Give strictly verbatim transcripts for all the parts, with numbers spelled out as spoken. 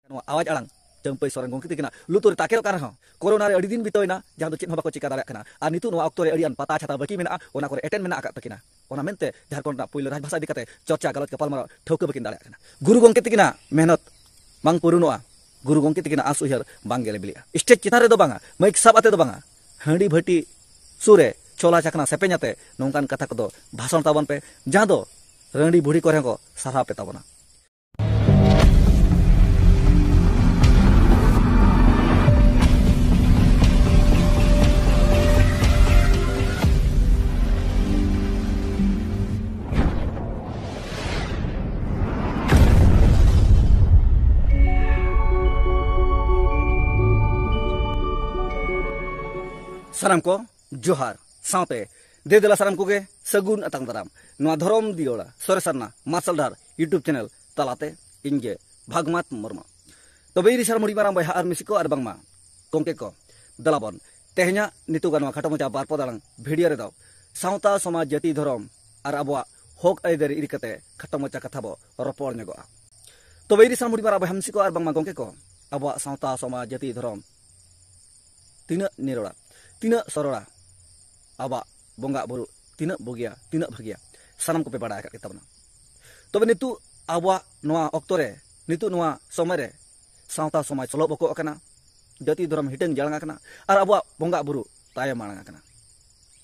ᱱᱚᱣᱟ ᱟᱣᱟᱡᱽ ᱟᱲᱟᱝ ᱪᱟᱹᱢᱯᱟᱹᱭ ᱥᱚᱨᱮᱱ ᱜᱚᱢᱠᱮ ᱛᱟᱹᱠᱤᱱᱟᱜ ᱞᱩᱛᱩᱨ ᱨᱮ ᱛᱟᱠᱮᱨᱚᱜ ᱠᱟᱱ ᱨᱮᱦᱚᱸ, ᱠᱳᱨᱳᱱᱟ ᱨᱮ ᱟᱹᱰᱤ ᱫᱤᱱ ᱵᱤᱛᱟᱹᱣ ᱮᱱᱟ, ᱡᱟᱦᱟᱸ ᱫᱚ ᱪᱮᱫ ᱦᱚᱸ ᱵᱟᱠᱚ ᱪᱤᱠᱟ ᱫᱟᱲᱮᱭᱟᱜ ᱠᱟᱱᱟ᱾ ᱟᱨ ᱱᱤᱛᱚᱜ ᱱᱚᱣᱟ ᱚᱠᱛᱚ ᱨᱮ ᱟᱹᱰᱤ ᱟᱱ ᱯᱟᱛᱟ ᱪᱷᱟᱛᱟ ᱵᱟᱹᱠᱤ ᱢᱮᱱᱟᱜᱼᱟ, ᱚᱱᱟ ᱠᱚᱨᱮ ᱮᱴᱮᱱ ᱢᱮᱱᱟᱜ ᱟᱠᱟᱫ ᱛᱟᱹᱠᱤᱱᱟ᱾ ᱚᱱᱟ ᱢᱮᱱᱛᱮ ᱡᱷᱟᱲᱠᱷᱚᱸᱰ ᱨᱮᱱᱟᱜ ᱯᱩᱭᱞᱩ ᱨᱟᱡᱽᱵᱷᱟᱥᱟ ᱤᱫᱤ ᱠᱟᱛᱮ ᱪᱚᱨᱪᱟ, ᱜᱟᱞᱚᱪ, ᱜᱟᱯᱟᱞᱢᱟᱨᱟᱣ ᱴᱷᱟᱹᱣᱠᱟᱹ ᱵᱟᱹᱠᱤᱱ ᱫᱟᱲᱮᱭᱟᱜ ᱠᱟᱱᱟ᱾ ᱜᱩᱨᱩ ᱜᱚᱢᱠᱮ ᱛᱟᱹᱠᱤᱱᱟᱜ ᱢᱮᱦᱱᱚᱛ ᱵᱟᱝ ᱯᱩᱨᱩᱱᱚᱜᱼᱟ, ᱜᱩᱨᱩ ᱜᱚᱢᱠᱮ ᱛᱟᱹᱠᱤᱱᱟᱜ ᱟᱸᱥ ᱩᱭᱦᱟᱹᱨ ᱵᱟᱝ ᱜᱮᱞᱮ ᱵᱤᱞᱤᱜᱼᱟ᱾ ᱥᱴᱮᱡᱽ ᱪᱮᱛᱟᱱ ᱨᱮᱫᱚ ᱵᱟᱝᱟ, ᱢᱟᱭᱤᱠ ᱥᱟᱵ ᱟᱛᱮ ᱫᱚ ᱵᱟᱝᱟ, ᱦᱟᱺᱰᱤ ᱵᱷᱟᱹᱴᱤ ᱥᱩᱨ ᱨᱮ ᱪᱷᱚᱞᱟ ᱪᱟᱠᱷᱱᱟ ᱥᱮᱯᱮᱧ ᱟᱛᱮ ᱱᱚᱝᱠᱟᱱ ᱠᱟᱛᱷᱟ ᱠᱚᱫᱚ ᱵᱷᱟᱥᱚᱱ ᱛᱟᱵᱚᱱ ᱯᱮ, ᱡᱟᱦᱟᱸ ᱫᱚ ᱨᱟᱺᱰᱤ ᱵᱩᱲᱦᱤ ᱠᱚᱨᱮ ᱦᱚᱸ ᱠᱚ ᱥᱟᱨᱦᱟᱣ ᱯᱮ ᱛᱟᱵᱚᱱᱟ᱾ ᱥᱟᱱᱟᱢ ᱠᱚ ᱡᱚᱦᱟᱨ, ᱥᱟᱶᱛᱮ ᱫᱮ ᱫᱮᱞᱟ ᱥᱟᱱᱟᱢ ᱠᱚᱜᱮ ᱥᱟᱹᱜᱩᱱ ᱟᱛᱟᱝ ᱫᱟᱨᱟᱢ ᱱᱚᱣᱟ ᱫᱷᱚᱨᱚᱢ ᱫᱤᱭᱚᱲᱟ ᱥᱚᱨᱮᱥ ᱥᱟᱨᱱᱟ ᱢᱟᱨᱥᱟᱞ ᱰᱟᱦᱟᱨ YouTube ᱪᱮᱱᱮᱞ ᱛᱟᱞᱟᱛᱮ᱾ ᱤᱧ ᱜᱮ ᱵᱷᱟᱜᱽᱢᱟᱛ ᱢᱩᱨᱢᱩ᱾ ᱛᱚᱵᱮ ᱤᱧ ᱨᱤᱥᱟᱨ ᱢᱩᱲᱤ ᱢᱟᱨᱟᱝ ᱵᱚᱭᱦᱟ ᱟᱨ ᱢᱤᱥᱤ ᱠᱚ ᱟᱨ ᱵᱟᱝᱢᱟ ᱜᱚᱢᱠᱮ ᱠᱚ, ᱫᱮᱞᱟ ᱵᱚᱱ ᱛᱮᱦᱮᱧᱟᱜ ᱱᱤᱛᱚᱜᱟᱜ ᱱᱚᱣᱟ ᱠᱷᱟᱴᱚ ᱢᱟᱪᱷᱟ ᱵᱟᱨ ᱯᱚᱫ ᱟᱲᱟᱝ ᱵᱷᱤᱰᱤᱭᱳ ᱨᱮᱫᱚ ᱥᱟᱶᱛᱟ, ᱥᱚᱢᱟᱡᱽ, ᱡᱟᱹᱛᱤ, ᱫᱷᱚᱨᱚᱢ ᱟᱨ ᱟᱵᱚᱣᱟᱜ ᱦᱚᱠ ᱟᱹᱭᱫᱟᱹᱨᱤ ᱤᱫᱤ ᱠᱟᱛᱮ ᱠᱷᱟᱴᱚ ᱢᱟᱪᱷᱟ ᱠᱟᱛᱷᱟ ᱵᱚ ᱨᱚᱯᱚᱲ ᱧᱚᱜᱚᱜᱼᱟ᱾ ᱛᱚᱵᱮ ᱤᱧ ᱨᱤᱥᱟᱨ ᱢᱩᱲᱤ ᱢᱟᱨᱟᱝ ᱵᱚᱭᱦᱟ ᱢᱤᱥᱤ ᱠᱚ ᱟᱨ ᱵᱟᱝᱢᱟ ᱜᱚᱢᱠᱮ ᱠᱚ, ᱟᱵᱚᱣᱟᱜ ᱥᱟᱶᱛᱟ, ᱥᱚᱢᱟᱡᱽ, ᱡᱟᱹᱛᱤ, ᱫᱷᱚᱨᱚᱢ ᱛᱤᱱᱟᱹᱜ ᱱᱤᱨᱚᱲᱟ, ᱛᱤᱱᱟᱹᱜ ᱥᱚᱨᱚᱲᱟ, ᱟᱵᱚᱣᱟᱜ ᱵᱚᱸᱜᱟ ᱵᱩᱨᱩ ᱛᱤᱱᱟᱹᱜ ᱵᱩᱜᱤᱭᱟ, ᱛᱤᱱᱟᱹᱜ ᱵᱷᱟᱹᱜᱤᱭᱟ, ᱥᱟᱱᱟᱢ ᱠᱚᱯᱮ ᱵᱟᱲᱟᱭ ᱟᱠᱟᱫ ᱜᱮ ᱛᱟᱵᱚᱱᱟ᱾ ᱛᱚᱵᱮ ᱱᱤᱛᱚᱜ ᱟᱵᱚᱣᱟᱜ ᱱᱚᱣᱟ ᱚᱠᱛᱚ ᱨᱮ, ᱱᱤᱛᱚᱜ ᱱᱚᱣᱟ ᱥᱚᱢᱚᱭ ᱨᱮ ᱥᱟᱶᱛᱟ ᱥᱚᱢᱟᱡᱽ ᱥᱚᱞᱚ ᱵᱚᱠᱚᱜ ᱟᱠᱟᱱᱟ, ᱡᱟᱹᱛᱤ ᱫᱷᱚᱨᱚᱢ ᱦᱤᱴᱟᱹᱝ ᱡᱟᱲᱟᱝ ᱟᱠᱟᱱᱟ, ᱟᱨ ᱟᱵᱚᱣᱟᱜ ᱵᱚᱸᱜᱟ ᱵᱩᱨᱩ ᱛᱟᱭᱚᱢ ᱢᱟᱲᱟᱝ ᱟᱠᱟᱱᱟ᱾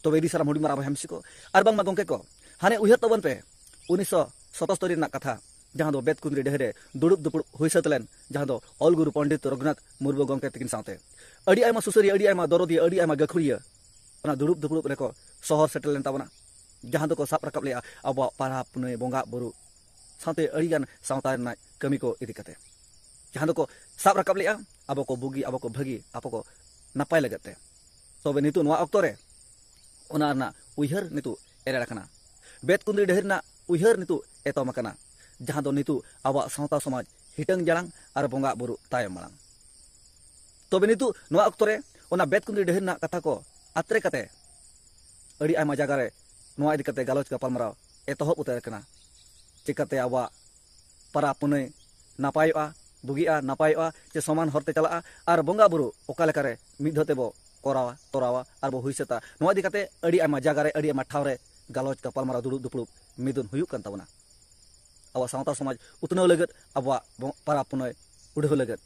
ᱛᱚᱵᱮ ᱤᱫᱤ ᱥᱟᱨᱟᱢ ᱦᱩᱰᱤᱧ ᱢᱟᱨᱟᱝ ᱵᱚᱭᱦᱟ ᱢᱤᱥᱤ ᱠᱚ ᱟᱨ ᱵᱟᱝᱢᱟ ᱜᱚᱢᱠᱮ ᱠᱚ, ᱦᱟᱱᱮ ᱩᱭᱦᱟᱹᱨ ᱛᱟᱵᱚᱱ ᱯᱮ ᱩᱱᱤᱥᱥᱚ ᱥᱚᱛᱚᱥᱛᱚᱨᱤ ᱨᱮᱱᱟᱜ ᱠᱟᱛᱷᱟ, ᱡᱟᱦᱟᱸ ᱫᱚ ᱵᱮᱛᱠᱩᱸᱫᱽᱨᱤ ᱰᱟᱹᱦᱤ ᱨᱮ ᱫᱩᱲᱩᱵ ᱫᱩᱯᱲᱩᱵ ᱦᱩᱭ ᱥᱟᱹᱛ ᱞᱮᱱ, ᱡᱟᱦᱟᱸ ᱫᱚ ᱚᱞ ᱜᱩᱨᱩ ᱯᱚᱱᱰᱤᱛ ᱨᱚᱜᱷᱩᱱᱟᱛᱷ ᱢᱩᱨᱢᱩ ᱜᱚᱢᱠᱮ ᱛᱟᱹᱠᱤᱱ ᱥᱟᱶᱛᱮ ᱟᱹᱰᱤ ᱟᱭᱢᱟ ᱥᱩᱥᱟᱹᱨᱤᱭᱟᱹ, ᱟᱹᱰᱤ ᱟᱭᱢᱟ ᱫᱚᱨᱚᱫᱤᱭᱟᱹ, ᱟᱹᱰᱤ ᱟᱭᱢᱟ ᱜᱟᱹᱠᱷᱩᱲᱤᱭᱟᱹ ᱚᱱᱟ ᱫᱩᱲᱩᱵ ᱫᱩᱯᱲᱩᱵ ᱨᱮᱠᱚ ᱥᱚᱦᱚᱨ ᱥᱮᱴᱮᱨ ᱞᱮᱱ ᱛᱟᱵᱚᱱᱟ, ᱡᱟᱦᱟᱸ ᱫᱚᱠᱚ ᱥᱟᱵ ᱨᱟᱠᱟᱵ ᱞᱮᱜᱼᱟ ᱟᱵᱚᱣᱟᱜ ᱯᱟᱨᱟᱵᱽ ᱯᱩᱱᱟᱹᱭ, ᱵᱚᱸᱜᱟ ᱵᱩᱨᱩ ᱥᱟᱶᱛᱮ ᱟᱹᱰᱤᱜᱟᱱ ᱥᱟᱶᱛᱟ ᱨᱮᱱᱟᱜ ᱠᱟᱹᱢᱤ ᱠᱚ ᱤᱫᱤ ᱠᱟᱛᱮ, ᱡᱟᱦᱟᱸ ᱫᱚᱠᱚ ᱥᱟᱵ ᱨᱟᱠᱟᱵ ᱞᱮᱜᱼᱟ ᱟᱵᱚ ᱠᱚ ᱵᱩᱜᱤ, ᱟᱵᱚ ᱠᱚ ᱵᱷᱟᱹᱜᱤ, ᱟᱵᱚ ᱠᱚ ᱱᱟᱯᱟᱭ ᱞᱟᱹᱜᱤᱫ ᱛᱮ᱾ ᱛᱚᱵᱮ ᱱᱤᱛᱚᱜ ᱱᱚᱣᱟ ᱚᱠᱛᱚ ᱨᱮ ᱚᱱᱟ ᱨᱮᱱᱟᱜ ᱩᱭᱦᱟᱹᱨ ᱱᱤᱛᱚᱜ ᱮᱨᱮᱲ ᱟᱠᱟᱱᱟ᱾ ᱵᱮᱛᱠᱩᱸᱫᱽᱨᱤ ᱰᱟᱹᱦᱤ ᱨᱮᱱᱟᱜ ᱩᱭᱦᱟᱹᱨ ᱱᱤᱛᱚᱜ ᱮᱛᱚᱢ ᱟᱠᱟᱱᱟ, ᱡᱟᱦᱟᱸ ᱫᱚ ᱱᱤᱛᱚᱜ ᱟᱵᱚᱣᱟᱜ ᱥᱟᱶᱛᱟ ᱥᱚᱢᱟᱡᱽ ᱦᱤᱴᱟᱹᱝ ᱡᱟᱲᱟᱝ ᱟᱨ ᱵᱚᱸᱜᱟ ᱵᱩᱨᱩ ᱛᱟᱭᱚᱢ ᱢᱟᱲᱟᱝ᱾ ᱛᱚᱵᱮ ᱱᱤᱛᱚᱜ ᱱᱚᱣᱟ ᱚᱠᱛᱚ ᱨᱮ ᱚᱱᱟ ᱵᱮᱛᱠᱩᱸᱫᱽᱨᱤ ᱰᱟᱹᱦᱤ ᱨᱮᱱᱟᱜ ᱠᱟᱛᱷᱟ ᱠᱚ ᱟᱛᱨᱮ ᱠᱟᱛᱮ ᱟᱹᱰᱤ ᱟᱭᱢᱟ ᱡᱟᱭᱜᱟ ᱨᱮ ᱱᱚᱣᱟ ᱤᱫᱤ ᱠᱟᱛᱮ ᱜᱟᱞᱚᱪ ᱜᱟᱯᱟᱞᱢᱟᱨᱟᱣ ᱮᱛᱚᱦᱚᱵ ᱩᱛᱟᱹᱨ ᱟᱠᱟᱱᱟ᱾ ᱪᱤᱠᱟᱹᱛᱮ ᱟᱵᱚᱣᱟᱜ ᱯᱟᱨᱟᱵᱽ ᱯᱩᱱᱟᱹᱭ ᱱᱟᱯᱟᱭᱚᱜᱼᱟ, ᱵᱩᱜᱤᱜᱼᱟ, ᱱᱟᱯᱟᱭᱚᱜᱼᱟ, ᱪᱮ ᱥᱚᱢᱟᱱ ᱦᱚᱨ ᱛᱮ ᱪᱟᱞᱟᱜᱼᱟ, ᱟᱨ ᱵᱚᱸᱜᱟ ᱵᱩᱨᱩ ᱚᱠᱟ ᱞᱮᱠᱟᱨᱮ ᱢᱤᱫ ᱫᱷᱟᱣ ᱛᱮᱵᱚ ᱠᱚᱨᱟᱣᱟ, ᱛᱚᱨᱟᱣᱟ, ᱟᱨ ᱵᱚ ᱦᱩᱭ ᱥᱟᱹᱛᱟ, ᱱᱚᱣᱟ ᱤᱫᱤ ᱠᱟᱛᱮ ᱟᱹᱰᱤ ᱟᱭᱢᱟ ᱡᱟᱭᱜᱟ ᱨᱮ, ᱟᱹᱰᱤ ᱟᱭᱢᱟ ᱴᱷᱟᱶ ᱨᱮ ᱜᱟᱞᱚᱪ, ᱜᱟᱯᱟᱞᱢᱟᱨᱟᱣ, ᱫᱩᱲᱩᱵ ᱫᱩᱯᱲᱩᱵ, ᱢᱤᱫᱩᱱ ᱦᱩᱭᱩᱜ ᱠᱟᱱ ᱛᱟᱵᱚᱱᱟ᱾ ᱟᱵᱚᱣᱟᱜ ᱥᱟᱶᱛᱟ ᱥᱚᱢᱟᱡᱽ ᱩᱛᱱᱟᱹᱣ ᱞᱟᱹᱜᱤᱫ, ᱟᱵᱚᱣᱟᱜ ᱵᱚ-, ᱯᱟᱨᱟᱵᱽ ᱯᱩᱱᱟᱹᱭ ᱩᱰᱷᱟᱹᱣ ᱞᱟᱹᱜᱤᱫ,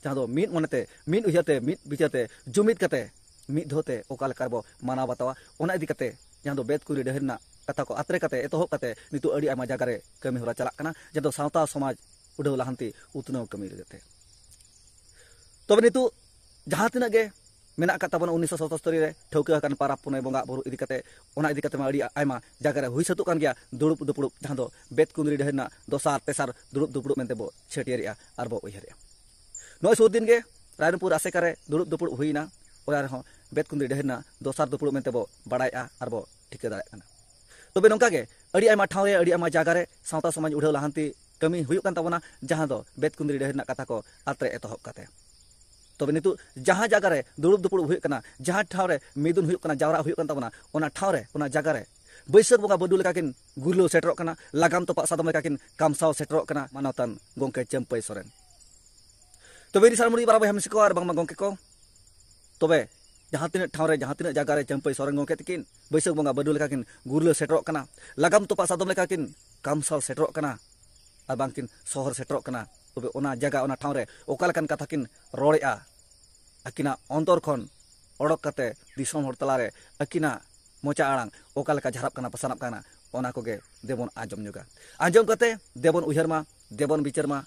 ᱡᱟᱦᱟᱸ ᱫᱚ ᱢᱤᱫ ᱢᱚᱱᱮᱛᱮ, ᱢᱤᱫ ᱩᱭᱦᱟᱹᱨ ᱛᱮ, ᱢᱤᱫ ᱵᱤᱪᱟᱹᱨ ᱛᱮ, ᱡᱩᱢᱤᱫ ᱠᱟᱛᱮ, ᱢᱤᱫ ᱫᱷᱟᱣ ᱛᱮ ᱚᱠᱟ ᱞᱮᱠᱟ ᱨᱮᱵᱚ ᱢᱟᱱᱟᱣ ᱵᱟᱛᱟᱣᱟ, ᱚᱱᱟ ᱤᱫᱤ ᱠᱟᱛᱮ ᱡᱟᱦᱟᱸ ᱫᱚ ᱵᱮᱛ ᱠᱩᱸᱫᱽᱨᱤ ᱰᱟᱹᱦᱤ ᱨᱮᱱᱟᱜ ᱠᱟᱛᱷᱟ ᱠᱚ ᱟᱛᱨᱮ ᱠᱟᱛᱮ, ᱮᱛᱚᱦᱚᱵ ᱠᱟᱛᱮ ᱱᱤᱛᱚᱜ ᱟᱹᱰᱤ ᱟᱭᱢᱟ ᱡᱟᱭᱜᱟ ᱨᱮ ᱠᱟᱹᱢᱤ ᱦᱚᱨᱟ ᱪᱟᱞᱟᱜ ᱠᱟᱱᱟ, ᱡᱟᱦᱟᱸ ᱫᱚ ᱥᱟᱶᱛᱟ ᱥᱚᱢᱟᱡᱽ ᱩᱰᱷᱟᱹᱣ ᱞᱟᱦᱟᱱᱛᱤ ᱩᱛᱱᱟᱹᱣ ᱠᱟᱹᱢᱤ ᱞᱟᱹᱜᱤᱫ ᱛᱮ᱾ ᱛᱚᱵᱮ ᱱᱤᱛᱚᱜ ᱡᱟᱦᱟᱸ ᱛᱤᱱᱟᱹᱜ ᱜᱮ ᱢᱮᱱᱟᱜ ᱟᱠᱟᱫ ᱛᱟᱵᱚᱱᱟ ᱩᱱᱤᱥᱥᱚ ᱥᱚᱛᱚᱥᱛᱚᱨᱤ ᱨᱮ ᱴᱷᱟᱹᱣᱠᱟᱹ ᱟᱠᱟᱱ ᱯᱟᱨᱟᱵᱽ ᱯᱩᱱᱟᱹᱭ ᱵᱚᱸᱜᱟ ᱵᱩᱨᱩ ᱤᱫᱤ ᱠᱟᱛᱮ, ᱚᱱᱟ ᱤᱫᱤ ᱠᱟᱛᱮ ᱢᱟ ᱟᱹᱰᱤ ᱟᱭᱢᱟ ᱡᱟᱭᱜᱟ ᱨᱮ ᱦᱩᱭ ᱥᱟᱹᱛᱚᱜ ᱠᱟᱱ ᱜᱮᱭᱟ ᱫᱩᱲᱩᱵ ᱫᱩᱯᱲᱩᱵ, ᱡᱟᱦᱟᱸ ᱫᱚ ᱵᱮᱛ ᱠᱩᱸᱫᱽᱨᱤ ᱰᱟᱹᱦᱤ ᱨᱮᱱᱟᱜ ᱫᱚᱥᱟᱨ ᱛᱮᱥᱟᱨ ᱫᱩᱲᱩᱵ ᱫᱩᱯᱲᱩᱵ ᱢᱮᱱᱛᱮ ᱵᱚ ᱪᱷᱟᱹᱴᱭᱟᱹᱨᱮᱜᱼᱟ ᱟᱨ ᱵᱚ ᱩᱭᱦᱟᱹᱨᱮᱜᱼᱟ᱾ ᱱᱚᱜᱼᱚᱭ ᱥᱩᱨ ᱫᱤᱱ ᱜᱮ ᱨᱟᱭᱨᱚᱝᱯᱩᱨ ᱟᱥᱮᱠᱟ ᱨᱮ ᱫᱩᱲᱩᱵ ᱫᱩᱯᱲᱩᱵ ᱦᱩᱭᱮᱱᱟ, ᱚᱱᱟ ᱨᱮᱦᱚᱸ ᱵᱮᱛ ᱠᱩᱸᱫᱽᱨᱤ ᱰᱟᱹᱦᱤ ᱨᱮᱱᱟᱜ ᱫᱚᱥᱟᱨ ᱫᱩᱯᱲᱩᱵ ᱢᱮᱱᱛᱮ ᱵᱚ ᱵᱟᱲᱟᱭᱮᱜᱼᱟ ᱟᱨ ᱵᱚ ᱴᱷᱤᱠᱟᱹ ᱫᱟᱲᱮᱭᱟᱜ ᱠᱟᱱᱟ᱾ ᱛᱚᱵᱮ ᱱᱚᱝᱠᱟ ᱜᱮ ᱟᱹᱰᱤ ᱟᱭᱢᱟ ᱴᱷᱟᱶ ᱨᱮ, ᱟᱹᱰᱤ ᱟᱭᱢᱟ ᱡᱟᱭᱜᱟ ᱨᱮ ᱥᱟᱶᱛᱟ ᱥᱚᱢᱟᱡᱽ ᱩᱰᱷᱟᱹᱣ ᱞᱟᱦᱟᱱᱛᱤ ᱠᱟᱹᱢᱤ ᱦᱩᱭᱩᱜ ᱠᱟᱱ ᱛᱟᱵᱚᱱᱟ, ᱡᱟᱦᱟᱸ ᱫᱚ ᱵᱮᱛ ᱠᱩᱸᱫᱽᱨᱤ ᱰᱟᱹᱦᱤ ᱨᱮᱱᱟᱜ ᱠᱟᱛᱷᱟ ᱠᱚ ᱟᱛᱨᱮ ᱮᱛᱚᱦᱚᱵ ᱠᱟᱛᱮ᱾ ᱛᱚᱵᱮ ᱱᱤᱛᱚᱜ ᱡᱟᱦᱟᱸ ᱡᱟᱭᱜᱟ ᱨᱮ ᱫᱩᱲᱩᱵ ᱫᱩᱯᱲᱩᱵ ᱦᱩᱭᱩᱜ ᱠᱟᱱᱟ, ᱡᱟᱦᱟᱸ ᱴᱷᱟᱶ ᱨᱮ ᱢᱤᱫᱩᱱ ᱦᱩᱭᱩᱜ ᱠᱟᱱᱟ, ᱡᱟᱣᱨᱟᱜ ᱦᱩᱭᱩᱜ ᱠᱟᱱ ᱛᱟᱵᱚᱱᱟ, ᱚᱱᱟ ᱴᱷᱟᱶ ᱨᱮ, ᱚᱱᱟ ᱡᱟᱭᱜᱟ ᱨᱮ ᱵᱟᱹᱭᱥᱟᱹᱠᱷ ᱵᱚᱸᱜᱟ ᱵᱟᱹᱰᱩ ᱞᱮᱠᱟ ᱠᱤᱱ ᱜᱩᱨᱞᱟᱹᱣ ᱥᱮᱴᱮᱨᱚᱜ ᱠᱟᱱᱟ, ᱞᱟᱜᱟᱢ ᱛᱚᱯᱟᱜ ᱥᱟᱫᱚᱢ ᱞᱮᱠᱟ ᱠᱤᱱ ᱠᱟᱢᱥᱟᱣ ᱥᱮᱴᱮᱨᱚᱜ ᱠᱟᱱᱟ ᱢᱟᱱᱚᱛᱟᱱ ᱜᱚᱢᱠᱮ ᱪᱟᱹᱢᱯᱟᱹᱭ ᱥᱚᱨᱮᱱ᱾ ᱛᱚᱵᱮ ᱤᱧ ᱥᱟᱨ ᱢᱩᱲᱤ ᱵᱟᱨᱟ ᱵᱚᱭᱦᱟ ᱢᱤᱥᱤ ᱠᱚ ᱟᱨ ᱵᱟᱝᱢᱟ ᱜᱚᱢᱠᱮ ᱠᱚ, ᱛᱚᱵᱮ ᱡᱟᱦᱟᱸ ᱛᱤᱱᱟᱹᱜ ᱴᱷᱟᱶ ᱨᱮ, ᱡᱟᱦᱟᱸ ᱛᱤᱱᱟᱹᱜ ᱡᱟᱭᱜᱟ ᱨᱮ ᱪᱟᱹᱢᱯᱟᱹᱭ ᱥᱚᱨᱮᱱ ᱜᱚᱢᱠᱮ ᱛᱤᱠᱤᱱ ᱵᱟᱹᱭᱥᱟᱹᱠᱷ ᱵᱚᱸᱜᱟ ᱵᱟᱹᱰᱩ ᱞᱮᱠᱟ ᱠᱤᱱ ᱜᱩᱨᱞᱟᱹ ᱥᱮᱴᱮᱨᱚᱜ ᱠᱟᱱᱟ, ᱞᱟᱜᱟᱢ ᱛᱚᱯᱟᱜ ᱥᱟᱫᱚᱢ ᱞᱮᱠᱟ ᱠᱤᱱ ᱠᱟᱢᱥᱟᱣ ᱥᱮᱴᱮᱨᱚᱜ ᱠᱟᱱᱟ, ᱟᱨ ᱵᱟᱝ ᱠᱤᱱ ᱥᱚᱦᱚᱨ ᱥᱮᱴᱮᱨᱚᱜ ᱠᱟᱱᱟ, ᱛᱚᱵᱮ ᱚᱱᱟ ᱡᱟᱭᱜᱟ, ᱚᱱᱟ ᱴᱷᱟᱶ ᱨᱮ ᱚᱠᱟ ᱞᱮᱠᱟᱱ ᱠᱟᱛᱷᱟ ᱠᱤᱱ ᱨᱚᱲᱮᱜᱼᱟ, ᱟᱹᱠᱤᱱᱟᱜ ᱚᱱᱛᱚᱨ ᱠᱷᱚᱱ ᱚᱰᱚᱠ ᱠᱟᱛᱮ ᱫᱤᱥᱚᱢ ᱦᱚᱲ ᱛᱟᱞᱟᱨᱮ ᱟᱹᱠᱤᱱᱟᱜ ᱢᱚᱪᱟ ᱟᱲᱟᱝ ᱚᱠᱟ ᱞᱮᱠᱟ ᱡᱷᱟᱨᱟᱜ ᱠᱟᱱᱟ, ᱯᱟᱥᱱᱟᱜ ᱠᱟᱱᱟ, ᱚᱱᱟ ᱠᱚᱜᱮ ᱫᱮᱵᱚᱱ ᱟᱸᱡᱚᱢ ᱧᱚᱜᱟ᱾ ᱟᱸᱡᱚᱢ ᱠᱟᱛᱮ ᱫᱮᱵᱚᱱ ᱩᱭᱦᱟᱹᱨ ᱢᱟ, ᱫᱮᱵᱚᱱ ᱵᱤᱪᱟᱹᱨ ᱢᱟ,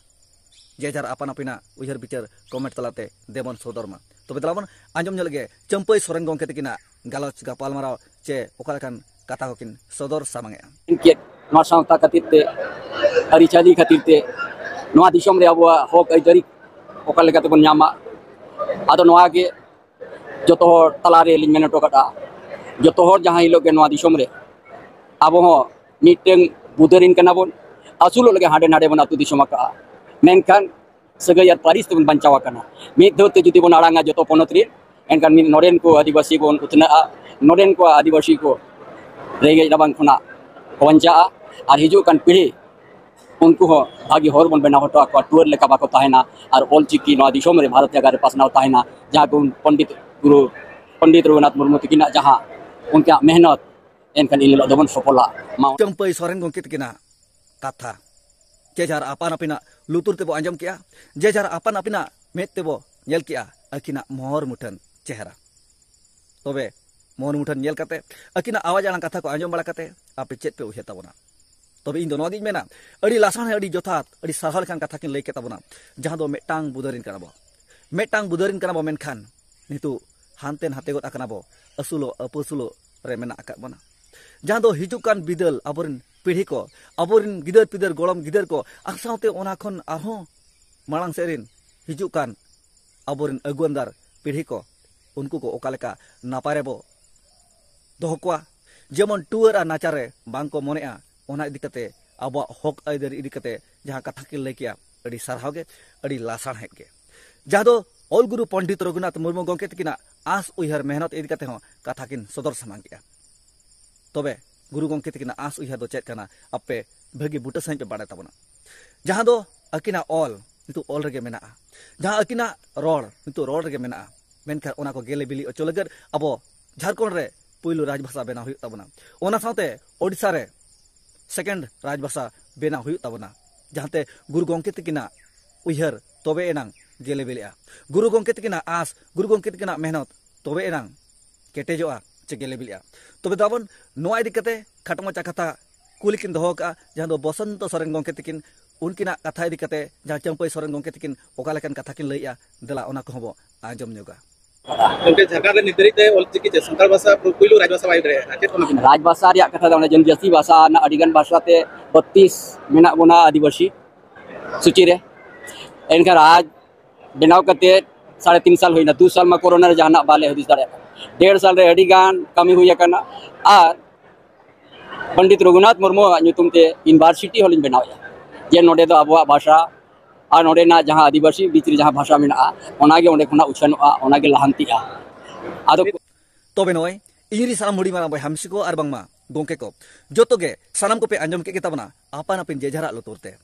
ᱡᱮ ᱡᱟᱨ ᱟᱯᱟᱱ ᱟᱹᱯᱤᱱᱟᱜ ᱩᱭᱦᱟᱹᱨ ᱵᱤᱪᱟᱹᱨ ᱠᱚᱢᱮᱱᱴ ᱛᱟᱞᱟᱛᱮ ᱫᱮᱵᱚᱱ ᱥᱚᱫᱚᱨ ᱢᱟ᱾ ᱛᱚᱵᱮ ᱫᱮᱞᱟ ᱵᱚᱱ ᱟᱸᱡᱚᱢ ᱧᱚᱜ ᱞᱮᱜᱮ ᱪᱟᱹᱢᱯᱟᱹᱭ ᱥᱚᱨᱮᱱ ᱜᱚᱢᱠᱮ ᱛᱟᱹᱠᱤᱱᱟᱜ ᱜᱟᱞᱚᱪ ᱜᱟᱯᱟᱞᱢᱟᱨᱟᱣ ᱪᱮ ᱚᱠᱟ ᱞᱮᱠᱟᱱ ᱠᱟᱛᱷᱟ ᱠᱚᱠᱤᱱ ᱥᱚᱫᱚᱨ ᱥᱟᱢᱟᱝᱮᱜᱼᱟ᱾ ᱪᱮᱫ ᱱᱚᱣᱟ ᱥᱟᱶᱛᱟ ᱠᱷᱟᱹᱛᱤᱨ ᱛᱮ, ᱟᱹᱨᱤᱪᱟᱹᱞᱤ ᱠᱷᱟᱹᱛᱤᱨ ᱛᱮ, ᱱᱚᱣᱟ ᱫᱤᱥᱚᱢ ᱨᱮ ᱟᱵᱚᱣᱟᱜ ᱦᱚᱠ ᱟᱹᱭᱫᱟᱹᱨᱤ ᱚᱠᱟ ᱞᱮᱠᱟ ᱛᱮᱵᱚᱱ ᱧᱟᱢᱟ, ᱟᱫᱚ ᱱᱚᱣᱟ ᱜᱮ ᱡᱚᱛᱚ ᱦᱚᱲ ᱛᱟᱞᱟᱨᱮ ᱞᱤᱧ ᱢᱮᱱ ᱦᱚᱴᱚ ᱠᱟᱜᱼᱟ, ᱡᱚᱛᱚ ᱦᱚᱲ ᱡᱟᱦᱟᱸ ᱦᱤᱞᱳᱜ ᱜᱮ ᱱᱚᱣᱟ ᱫᱤᱥᱚᱢ ᱨᱮ ᱟᱵᱚ ᱦᱚᱸ ᱢᱤᱫᱴᱟᱹᱝ ᱵᱩᱫᱟᱹᱨᱤᱱ ᱠᱟᱱᱟ ᱵᱚᱱ, ᱟᱹᱥᱩᱞᱚᱜ ᱞᱟᱹᱜᱤᱫ ᱦᱟᱸᱰᱮ ᱱᱟᱰᱮ ᱵᱚᱱ ᱟᱹᱛᱩ ᱫᱤᱥᱚᱢ ᱟᱠᱟᱜᱼᱟ, ᱢᱮᱱᱠᱷᱟᱱ ᱥᱟᱹᱜᱟᱹᱭ ᱟᱨ ᱯᱟᱹᱨᱤᱥ ᱛᱮᱵᱚᱱ ᱵᱟᱧᱪᱟᱣ ᱟᱠᱟᱱᱟ᱾ ᱢᱤᱫ ᱫᱷᱟᱹᱣ ᱛᱮ ᱡᱩᱫᱤ ᱵᱚᱱ ᱟᱲᱟᱝᱟ ᱡᱚᱛᱚ ᱯᱚᱱᱚᱛ ᱨᱮ, ᱮᱱᱠᱷᱟᱱ ᱢᱤᱫ ᱱᱚᱰᱮᱱ ᱠᱚ ᱟᱹᱫᱤᱵᱟᱹᱥᱤ ᱵᱚᱱ ᱩᱛᱱᱟᱹᱜᱼᱟ, ᱱᱚᱰᱮᱱ ᱠᱚ ᱟᱹᱫᱤᱵᱟᱹᱥᱤ ᱠᱚ ᱨᱮᱸᱜᱮᱡ ᱨᱟᱵᱟᱝ ᱠᱷᱚᱱᱟᱜ ᱠᱚ ᱵᱟᱧᱪᱟᱜᱼᱟ, ᱟᱨ ᱦᱤᱡᱩᱜ ᱠᱟᱱ ᱯᱤᱲᱦᱤ ᱩᱱᱠᱩ ᱦᱚᱸ ᱵᱷᱟᱹᱜᱤ ᱦᱚᱲ ᱵᱚᱱ ᱵᱮᱱᱟᱣ ᱦᱚᱴᱚ ᱟᱠᱚᱣᱟ, ᱴᱩᱣᱟᱹᱨ ᱞᱮᱠᱟ ᱵᱟᱠᱚ ᱛᱟᱦᱮᱱᱟ᱾ ᱟᱨ ᱚᱞ ᱪᱤᱠᱤ ᱱᱚᱣᱟ ᱫᱤᱥᱚᱢ ᱨᱮ, ᱵᱷᱟᱨᱚᱛ ᱡᱟᱭᱜᱟ ᱨᱮ ᱯᱟᱥᱱᱟᱣ ᱛᱟᱦᱮᱱᱟ, ᱡᱟᱦᱟᱸ ᱜᱩᱨᱩ ᱯᱚᱱᱰᱤᱛ ᱨᱚᱜᱷᱩᱱᱟᱛᱷ ᱢᱩᱨᱢᱩ ᱛᱟᱹᱠᱤᱱᱟᱜ ᱡᱟᱦᱟᱸ ᱩᱱᱠᱤᱱᱟᱜ ᱢᱮᱦᱱᱚᱛ, ᱮᱱᱠᱷᱟᱱ ᱤᱱ ᱦᱤᱞᱳᱜ ᱫᱚᱵᱚᱱ ᱥᱚᱯᱷᱚᱞᱟ᱾ ᱢᱟ ᱪᱟᱹᱢᱯᱟᱹᱭ ᱥᱚᱨᱮᱱ ᱜᱚᱢᱠᱮ ᱛᱟᱹᱠᱤᱱᱟᱜ ᱠᱟᱛᱷᱟ ᱡᱮ ᱡᱟᱦᱟᱨ ᱟᱯᱟᱱ ᱟᱹᱯᱤᱱᱟᱜ ᱞᱩᱛᱩᱨ ᱛᱮᱵᱚ ᱟᱸᱡᱚᱢ ᱠᱮᱜᱼᱟ, ᱡᱮ ᱡᱟᱦᱟᱨ ᱟᱯᱟᱱ ᱟᱹᱯᱤᱱᱟᱜ ᱢᱮᱫ ᱛᱮᱵᱚ ᱧᱮᱞ ᱠᱮᱜᱼᱟ ᱟᱹᱠᱤᱱᱟᱜ ᱢᱚᱦᱚᱨ ᱢᱩᱴᱷᱟᱹᱱ ᱪᱮᱦᱨᱟ᱾ ᱛᱚᱵᱮ ᱢᱚᱦᱚᱨ ᱢᱩᱴᱷᱟᱹᱱ ᱧᱮᱞ ᱠᱟᱛᱮ, ᱟᱹᱠᱤᱱᱟᱜ ᱟᱣᱟᱡ ᱟᱲᱟᱝ ᱠᱟᱛᱷᱟ ᱠᱚ ᱟᱸᱡᱚᱢ ᱵᱟᱲᱟ ᱠᱟᱛᱮ ᱟᱯᱮ ᱪᱮᱫ ᱯᱮ ᱩᱭᱦᱟᱹᱨ ᱛᱟᱵᱚᱱᱟ? ᱛᱚᱵᱮ ᱤᱧ ᱫᱚ ᱱᱚᱣᱟ ᱜᱤᱧ ᱢᱮᱱᱟ, ᱟᱹᱰᱤ ᱞᱟᱥᱟᱲᱦᱮᱸ, ᱟᱹᱰᱤ ᱡᱚᱛᱷᱟᱛ, ᱟᱹᱰᱤ ᱥᱟᱨᱦᱟᱣ ᱞᱮᱠᱟᱱ ᱠᱟᱛᱷᱟ ᱠᱤᱱ ᱞᱟᱹᱭ ᱠᱮᱫ ᱛᱟᱵᱚᱱᱟ, ᱡᱟᱦᱟᱸ ᱫᱚ ᱢᱤᱫᱴᱟᱝ ᱵᱩᱫᱟᱹᱨᱤᱱ ᱠᱟᱱᱟ ᱵᱚ, ᱢᱤᱫᱴᱟᱝ ᱵᱩᱫᱟᱹᱨᱤᱱ ᱠᱟᱱᱟ ᱵᱚ, ᱢᱮᱱᱠᱷᱟᱱ ᱱᱤᱛᱚᱜ ᱦᱟᱱᱛᱮ ᱱᱟᱛᱮ ᱜᱚᱫ ᱟᱠᱟᱱᱟ ᱵᱚ, ᱟᱹᱥᱩᱞᱚᱜ ᱟᱹᱯᱟᱹᱥᱩᱞᱚᱜ ᱨᱮ ᱢᱮᱱᱟᱜ ᱟᱠᱟᱫ ᱵᱚᱱᱟ᱾ ᱡᱟᱦᱟᱸ ᱫᱚ ᱦᱤᱡᱩᱜ ᱠᱟᱱ ᱵᱤᱫᱟᱹᱞ, ᱟᱵᱚᱨᱮᱱ ᱯᱤᱲᱦᱤ ᱠᱚ, ᱟᱵᱚᱨᱮᱱ ᱜᱤᱫᱟᱹᱨ ᱯᱤᱫᱟᱹᱨ, ᱜᱚᱲᱚᱢ ᱜᱤᱫᱟᱹᱨ ᱠᱚ, ᱟᱨ ᱥᱟᱶᱛᱮ ᱚᱱᱟ ᱠᱷᱚᱱ ᱟᱨᱦᱚᱸ ᱢᱟᱲᱟᱝ ᱥᱮᱫ ᱨᱮᱱ ᱦᱤᱡᱩᱜ ᱠᱟᱱ ᱟᱵᱚᱨᱮᱱ ᱟᱹᱜᱩᱣᱟᱹᱱᱫᱟᱨ ᱯᱤᱲᱦᱤ ᱠᱚ, ᱩᱱᱠᱩ ᱠᱚ ᱚᱠᱟ ᱞᱮᱠᱟ ᱱᱟᱯᱟᱭ ᱨᱮᱵᱚ ᱫᱚᱦᱚ ᱠᱚᱣᱟ, ᱡᱮᱢᱚᱱ ᱴᱩᱣᱟᱹᱨ ᱟᱨ ᱱᱟᱪᱟᱨ ᱨᱮ ᱵᱟᱝ ᱠᱚ ᱢᱚᱱᱮᱜᱼᱟ, ᱚᱱᱟ ᱤᱫᱤ ᱠᱟᱛᱮ, ᱟᱵᱚᱣᱟᱜ ᱦᱚᱠ ᱟᱹᱭᱫᱟᱹᱨᱤ ᱤᱫᱤ ᱠᱟᱛᱮ ᱡᱟᱦᱟᱸ ᱠᱟᱛᱷᱟ ᱠᱤᱱ ᱞᱟᱹᱭ ᱠᱮᱜᱼᱟ, ᱟᱹᱰᱤ ᱥᱟᱨᱦᱟᱣ ᱜᱮ, ᱟᱹᱰᱤ ᱞᱟᱥᱟᱲᱦᱮᱫ ᱜᱮ, ᱡᱟᱦᱟᱸ ᱫᱚ ᱚᱞ ᱜᱩᱨᱩ ᱯᱚᱱᱰᱤᱛ ᱨᱚᱜᱷᱩᱱᱟᱛᱷ ᱢᱩᱨᱢᱩ ᱜᱚᱢᱠᱮ ᱛᱟᱹᱠᱤᱱᱟᱜ ᱟᱸᱥ ᱩᱭᱦᱟᱹᱨ ᱢᱮᱦᱱᱚᱛ ᱤᱫᱤ ᱠᱟᱛᱮ ᱦᱚᱸ ᱠᱟᱛᱷᱟ ᱠᱤᱱ ᱥᱚᱫᱚᱨ ᱥᱟᱢᱟᱝ ᱠᱮᱜᱼᱟ᱾ ᱛᱚᱵᱮ ᱜᱩᱨᱩ ᱜᱚᱢᱠᱮ ᱛᱟᱹᱠᱤᱱᱟᱜ ᱟᱸᱥ ᱩᱭᱦᱟᱹᱨ ᱫᱚ ᱪᱮᱫ ᱠᱟᱱᱟ, ᱟᱯᱮ ᱵᱷᱟᱹᱜᱤ ᱵᱩᱴᱟᱹ ᱥᱟᱺᱦᱤᱡ ᱯᱮ ᱵᱟᱲᱟᱭ ᱛᱟᱵᱚᱱᱟ᱾ ᱡᱟᱦᱟᱸ ᱫᱚ ᱟᱹᱠᱤᱱᱟᱜ ᱚᱞ ᱱᱤᱛᱚᱜ ᱚᱞ ᱨᱮᱜᱮ ᱢᱮᱱᱟᱜᱼᱟ, ᱡᱟᱦᱟᱸ ᱟᱹᱠᱤᱱᱟᱜ ᱨᱚᱲ ᱱᱤᱛᱚᱜ ᱨᱚᱲ ᱨᱮᱜᱮ ᱢᱮᱱᱟᱜᱼᱟ, ᱢᱮᱱᱠᱷᱟᱱ ᱚᱱᱟ ᱠᱚ ᱜᱮᱞᱮ ᱵᱤᱞᱤ ᱦᱚᱪᱚ ᱞᱟᱹᱜᱤᱫ ᱟᱵᱚ ᱡᱷᱟᱲᱠᱷᱚᱸᱰ ᱨᱮ ᱯᱩᱭᱞᱩ ᱨᱟᱡᱽᱵᱷᱟᱥᱟ ᱵᱮᱱᱟᱣ ᱦᱩᱭᱩᱜ ᱛᱟᱵᱚᱱᱟ᱾ ᱚᱱᱟ ᱥᱟᱶᱛᱮ ᱳᱰᱤᱥᱟ ᱨᱮ ᱥᱮᱠᱮᱱᱰ ᱨᱟᱡᱽᱵᱷᱟᱥᱟ ᱵᱮᱱᱟᱣ ᱦᱩᱭᱩᱜ ᱛᱟᱵᱚᱱᱟ, ᱡᱟᱦᱟᱸᱛᱮ ᱜᱩᱨᱩ ᱜᱚᱢᱠᱮ ᱛᱟᱹᱠᱤᱱᱟᱜ ᱩᱭᱦᱟᱹᱨ ᱛᱚᱵᱮ ᱮᱱᱟᱝ ᱜᱮᱞᱮ ᱵᱤᱞᱤᱜᱼᱟ᱾ ᱜᱩᱨᱩ ᱜᱚᱢᱠᱮ ᱛᱟᱹᱠᱤᱱᱟᱜ ᱟᱸᱥ, ᱜᱩᱨᱩ ᱜᱚᱢᱠᱮ ᱛᱟᱹᱠᱤᱱᱟᱜ ᱢᱮᱦᱱᱚᱛ ᱛᱚᱵᱮ ᱮᱱᱟᱝ ᱠᱮᱴᱮᱡᱚᱜᱼᱟ ᱪᱮ ᱜᱮᱞᱮ ᱵᱤᱞᱤᱜᱼᱟ᱾ ᱛᱚᱵᱮ ᱫᱟᱵᱚᱱ ᱱᱚᱣᱟ ᱤᱫᱤ ᱠᱟᱛᱮ ᱠᱷᱟᱴᱚ ᱢᱟᱪᱷᱟ ᱠᱟᱛᱷᱟ ᱠᱩᱞᱤ ᱠᱤᱱ ᱫᱚᱦᱚ ᱠᱟᱜᱼᱟ, ᱡᱟᱦᱟᱸ ᱫᱚ ᱵᱚᱥᱚᱱᱛᱚ ᱥᱚᱨᱮᱱ ᱜᱚᱢᱠᱮ ᱛᱟᱹᱠᱤᱱ, ᱩᱱᱠᱤᱱᱟᱜ ᱠᱟᱛᱷᱟ ᱤᱫᱤ ᱠᱟᱛᱮ ᱡᱟᱦᱟᱸ ᱪᱟᱹᱢᱯᱟᱹᱭ ᱥᱚᱨᱮᱱ ᱜᱚᱢᱠᱮ ᱛᱟᱹᱠᱤᱱ ᱚᱠᱟ ᱞᱮᱠᱟᱱ ᱠᱟᱛᱷᱟ ᱠᱤᱱ ᱞᱟᱹᱭᱮᱜᱼᱟ, ᱫᱮᱞᱟ ᱚᱱᱟ ᱠᱚᱦᱚᱸ ᱵᱚ ᱟᱸᱡᱚᱢ ᱧᱚᱜᱟ᱾ ᱜᱚᱢᱠᱮ, ᱡᱷᱟᱲᱠᱷᱚᱸᱰ ᱨᱮ ᱱᱤᱛ ᱫᱷᱟᱹᱨᱤᱡ ᱛᱮ ᱚᱞᱪᱤᱠᱤ ᱪᱮ ᱥᱟᱱᱛᱟᱲ ᱵᱷᱟᱥᱟ ᱯᱩ-, ᱯᱩᱭᱞᱩ ᱨᱟᱡᱽ ᱵᱷᱟᱥᱟ ᱵᱟᱭ ᱦᱩᱭ ᱫᱟᱲᱮᱭᱟᱜᱼᱟ, ᱪᱮᱫ ᱠᱚ ᱢᱮᱱᱟ? ᱨᱟᱡᱽ ᱵᱷᱟᱥᱟ ᱨᱮᱭᱟᱜ ᱠᱟᱛᱷᱟ ᱫᱚ ᱚᱱᱮ ᱡᱚᱱᱡᱟᱹᱛᱤ ᱵᱷᱟᱥᱟ ᱨᱮᱱᱟᱜ ᱟᱹᱰᱤ ᱜᱟᱱ ᱵᱷᱟᱥᱟ ᱛᱮ ᱵᱚᱛᱛᱤᱥ ᱢᱮᱱᱟᱜ ᱵᱚᱱᱟ ᱟᱹᱫᱤᱵᱟᱹᱥᱤ ᱥᱩᱪᱤ ᱨᱮ᱾ ᱮᱱᱠᱷᱟᱱ ᱨᱟᱡᱽ ᱵᱮᱱᱟᱣ ᱠᱟᱛᱮ ᱥᱟᱲᱮ ᱛᱤᱱ ᱥᱟᱞ ᱦᱩᱭᱱᱟ, ᱫᱩ ᱥᱟᱞ ᱢᱟ ᱠᱳᱨᱳᱱᱟ ᱨᱮ ᱡᱟᱦᱟᱱᱟᱜ ᱵᱟᱞᱮ ᱦᱩᱫᱤᱥ ᱫᱟᱲᱮᱭᱟᱜ ᱠᱟᱱᱟ᱾ ᱰᱮᱲ ᱥᱟᱞ ᱨᱮ ᱟᱹᱰᱤ ᱜᱟᱱ ᱠᱟᱹᱢᱤ ᱦᱩᱭ ᱟᱠᱟᱱᱟ᱾ ᱟᱨ ᱯᱚᱱᱰᱤᱛ ᱨᱚᱜᱷᱩᱱᱟᱛᱷ ᱢᱩᱨᱢᱩᱣᱟᱜ ᱧᱩᱛᱩᱢ ᱛᱮ ᱤᱭᱩᱱᱤᱵᱷᱟᱨᱥᱤᱴᱤ ᱦᱚᱸᱞᱤᱧ ᱵᱮᱱᱟᱣᱮᱫᱼᱟ, ᱡᱮ ᱱᱚᱰᱮ ᱫᱚ ᱟᱵᱚᱣᱟᱜ ᱵᱷᱟᱥᱟ ᱟᱨ ᱱᱚᱰᱮᱱᱟᱜ ᱡᱟᱦᱟᱸ ᱟᱹᱫᱤᱵᱟᱹᱥᱤ ᱵᱤᱪ ᱨᱮ ᱡᱟᱦᱟᱸ ᱵᱷᱟᱥᱟ ᱢᱮᱱᱟᱜᱼᱟ, ᱚᱱᱟᱜᱮ ᱚᱸᱰᱮ ᱠᱷᱚᱱᱟᱜ ᱩᱪᱷᱟᱹᱱᱚᱜᱼᱟ, ᱚᱱᱟᱜᱮ ᱞᱟᱦᱟᱱᱛᱤᱜᱼᱟ᱾ ᱟᱫᱚ ᱛᱚᱵᱮ ᱱᱚᱜᱼᱚᱭ ᱤᱧ ᱨᱤᱱ ᱥᱟᱱᱟᱢ ᱦᱩᱰᱤᱧ ᱢᱟᱨᱟᱝ ᱵᱚᱭᱦᱟ ᱢᱤᱥᱤ ᱠᱚ ᱟᱨ ᱵᱟᱝᱢᱟ ᱜᱚᱢᱠᱮ ᱠᱚ, ᱡᱚᱛᱚ ᱜᱮ ᱥᱟᱱᱟᱢ ᱠᱚᱯᱮ ᱟᱸᱡᱚᱢ ᱠᱮᱫ ᱜᱮ ᱛᱟᱵᱚᱱᱟ ᱟᱯᱟᱱ ᱟᱹᱯᱤᱱ ᱡᱮ ᱡᱟᱨᱟᱜ ᱞᱩᱛᱩᱨ ᱛᱮ,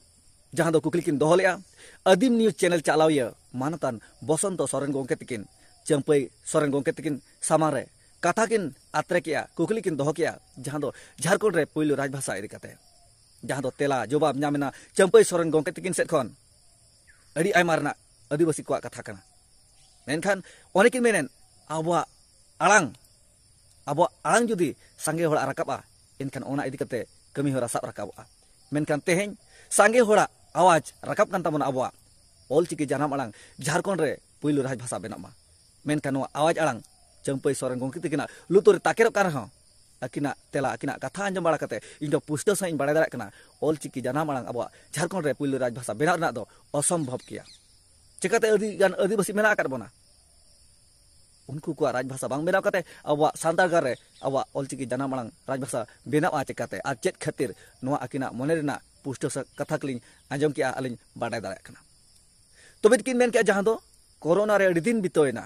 ᱡᱟᱦᱟᱸ ᱫᱚ ᱠᱩᱠᱞᱤ ᱠᱤᱱ ᱫᱚᱦᱚ ᱞᱮᱫᱼᱟ ᱟᱹᱫᱤᱢ ᱱᱤᱭᱩᱡᱽ ᱪᱮᱱᱮᱞ ᱪᱟᱞᱟᱣᱤᱭᱟᱹ ᱢᱟᱱᱚᱛᱟᱱ ᱵᱚᱥᱚᱱᱛᱚ ᱥᱚᱨᱮᱱ ᱜᱚᱢᱠᱮ ᱛᱤᱠᱤᱱ, ᱪᱟᱹᱢᱯᱟᱹᱭ ᱥᱚᱨᱮᱱ ᱜᱚᱢᱠᱮ ᱛᱤᱠᱤᱱ ᱥᱟᱢᱟᱝ ᱨᱮ ᱠᱟᱛᱷᱟ ᱠᱤᱱ ᱟᱛᱨᱮ ᱠᱮᱜᱼᱟ, ᱠᱩᱠᱞᱤ ᱠᱤᱱ ᱫᱚᱦᱚ ᱠᱮᱜᱼᱟ, ᱡᱟᱦᱟᱸ ᱫᱚ ᱡᱷᱟᱲᱠᱷᱚᱸᱰ ᱨᱮ ᱯᱩᱭᱞᱩ ᱨᱟᱡᱽᱵᱷᱟᱥᱟ ᱤᱫᱤ ᱠᱟᱛᱮ, ᱡᱟᱦᱟᱸ ᱫᱚ ᱛᱮᱞᱟ ᱡᱚᱵᱟᱵ ᱧᱟᱢ ᱮᱱᱟ ᱪᱟᱹᱢᱯᱟᱹᱭ ᱥᱚᱨᱮᱱ ᱜᱚᱢᱠᱮ ᱛᱤᱠᱤᱱ ᱥᱮᱫ ᱠᱷᱚᱱ᱾ ᱟᱹᱰᱤ ᱟᱭᱢᱟ ᱨᱮᱱᱟᱜ ᱟᱹᱫᱤᱵᱟᱹᱥᱤ ᱠᱚᱣᱟᱜ ᱠᱟᱛᱷᱟ ᱠᱟᱱᱟ, ᱢᱮᱱᱠᱷᱟᱱ ᱚᱱᱮ ᱠᱤᱱ ᱢᱮᱱᱮᱫ, ᱟᱵᱚᱣᱟᱜ ᱟᱲᱟᱝ, ᱟᱵᱚᱣᱟᱜ ᱟᱲᱟᱝ ᱡᱩᱫᱤ ᱥᱟᱸᱜᱮ ᱦᱚᱲᱟᱜ ᱨᱟᱠᱟᱵᱼᱟ, ᱮᱱᱠᱷᱟᱱ ᱚᱱᱟ ᱤᱫᱤ ᱠᱟᱛᱮ ᱠᱟᱹᱢᱤ ᱦᱚᱨᱟ ᱥᱟᱵ ᱨᱟᱠᱟᱵᱚᱜᱼᱟ᱾ ᱢᱮᱱᱠᱷᱟᱱ ᱛᱮᱦᱮᱧ ᱥᱟᱸᱜᱮ ᱦᱚᱲᱟᱜ ᱟᱣᱟᱡᱽ ᱨᱟᱠᱟᱵ ᱠᱟᱱ ᱛᱟᱵᱚᱱᱟ, ᱟᱵᱚᱣᱟᱜ ᱚᱞᱪᱤᱠᱤ ᱡᱟᱱᱟᱢ ᱟᱲᱟᱝ ᱡᱷᱟᱲᱠᱷᱚᱸᱰ ᱨᱮ ᱯᱩᱭᱞᱩ ᱨᱟᱡᱽᱵᱷᱟᱥᱟ ᱵᱮᱱᱟᱜ ᱢᱟ᱾ ᱢᱮᱱᱠᱷᱟᱱ ᱱᱚᱣᱟ ᱟᱣᱟᱡᱽ ᱟᱲᱟᱝ ᱪᱟᱹᱢᱯᱟᱹᱭ ᱥᱚᱨᱮᱱ ᱜᱚᱢᱠᱮ ᱛᱟᱹᱠᱤᱱᱟᱜ ᱞᱩᱛᱩᱨ ᱨᱮ ᱛᱟᱠᱮᱨᱚᱜ ᱠᱟᱱ ᱨᱮᱦᱚᱸ, ᱟᱹᱠᱤᱱᱟᱜ ᱛᱮᱞᱟ, ᱟᱹᱠᱤᱱᱟᱜ ᱠᱟᱛᱷᱟ ᱟᱸᱡᱚᱢ ᱵᱟᱲᱟ ᱠᱟᱛᱮ ᱤᱧ ᱫᱚ ᱯᱩᱥᱴᱟᱹᱣ ᱥᱟᱺᱦᱤᱡ ᱤᱧ ᱵᱟᱲᱟᱭ ᱫᱟᱲᱮᱭᱟᱜ ᱠᱟᱱᱟ, ᱚᱞᱪᱤᱠᱤ ᱡᱟᱱᱟᱢ ᱟᱲᱟᱝ ᱟᱵᱚᱣᱟᱜ ᱡᱷᱟᱲᱠᱷᱚᱸᱰ ᱨᱮ ᱯᱩᱭᱞᱩ ᱨᱟᱡᱽᱵᱷᱟᱥᱟ ᱵᱮᱱᱟᱣ ᱨᱮᱱᱟᱜ ᱫᱚ ᱚᱥᱚᱢᱵᱷᱚᱵ ᱜᱮᱭᱟ᱾ ᱪᱤᱠᱟᱹᱛᱮ ᱟᱹᱰᱤ ᱜᱟᱱ ᱟᱹᱫᱤᱵᱟᱹᱥᱤ ᱢᱮᱱᱟᱜ ᱟᱠᱟᱫ ᱵᱚᱱᱟ, ᱩᱱᱠᱩ ᱠᱚᱣᱟᱜ ᱨᱟᱡᱽᱵᱷᱟᱥᱟ ᱵᱟᱝ ᱵᱮᱱᱟᱣ ᱠᱟᱛᱮ ᱟᱵᱚᱣᱟᱜ ᱥᱟᱱᱛᱟᱲ ᱜᱟᱲ ᱨᱮ ᱟᱵᱚᱣᱟᱜ ᱚᱞᱪᱤᱠᱤ ᱡᱟᱱᱟᱢ ᱟᱲᱟᱝ ᱨᱟᱡᱽᱵᱷᱟᱥᱟ ᱵᱮᱱᱟᱜᱼᱟ ᱪᱤᱠᱟᱹᱛᱮ ᱟᱨ ᱪᱮᱫ ᱠᱷᱟᱹᱛᱤᱨ? ᱱᱚᱣᱟ ᱟᱹᱠᱤᱱᱟᱜ ᱢᱚᱱᱮ ᱨᱮᱱᱟᱜ ᱯᱩᱥᱴᱟᱹᱣ ᱥᱟ-, ᱠᱟᱛᱷᱟ ᱠᱚᱞᱤᱧ ᱟᱸᱡᱚᱢ ᱠᱮᱜᱼᱟ ᱟᱨ ᱞᱤᱧ ᱵᱟᱰᱟᱭ ᱫᱟᱲᱮᱭᱟᱜ ᱠᱟᱱᱟ᱾ ᱛᱚᱵᱮ ᱠᱤᱱ ᱢᱮᱱ ᱠᱮᱜᱼᱟ, ᱡᱟᱦᱟᱸ ᱫᱚ ᱠᱳᱨᱳᱱᱟ ᱨᱮ ᱟᱹᱰᱤ ᱫᱤᱱ ᱵᱤᱛᱟᱹᱣᱮᱱᱟ,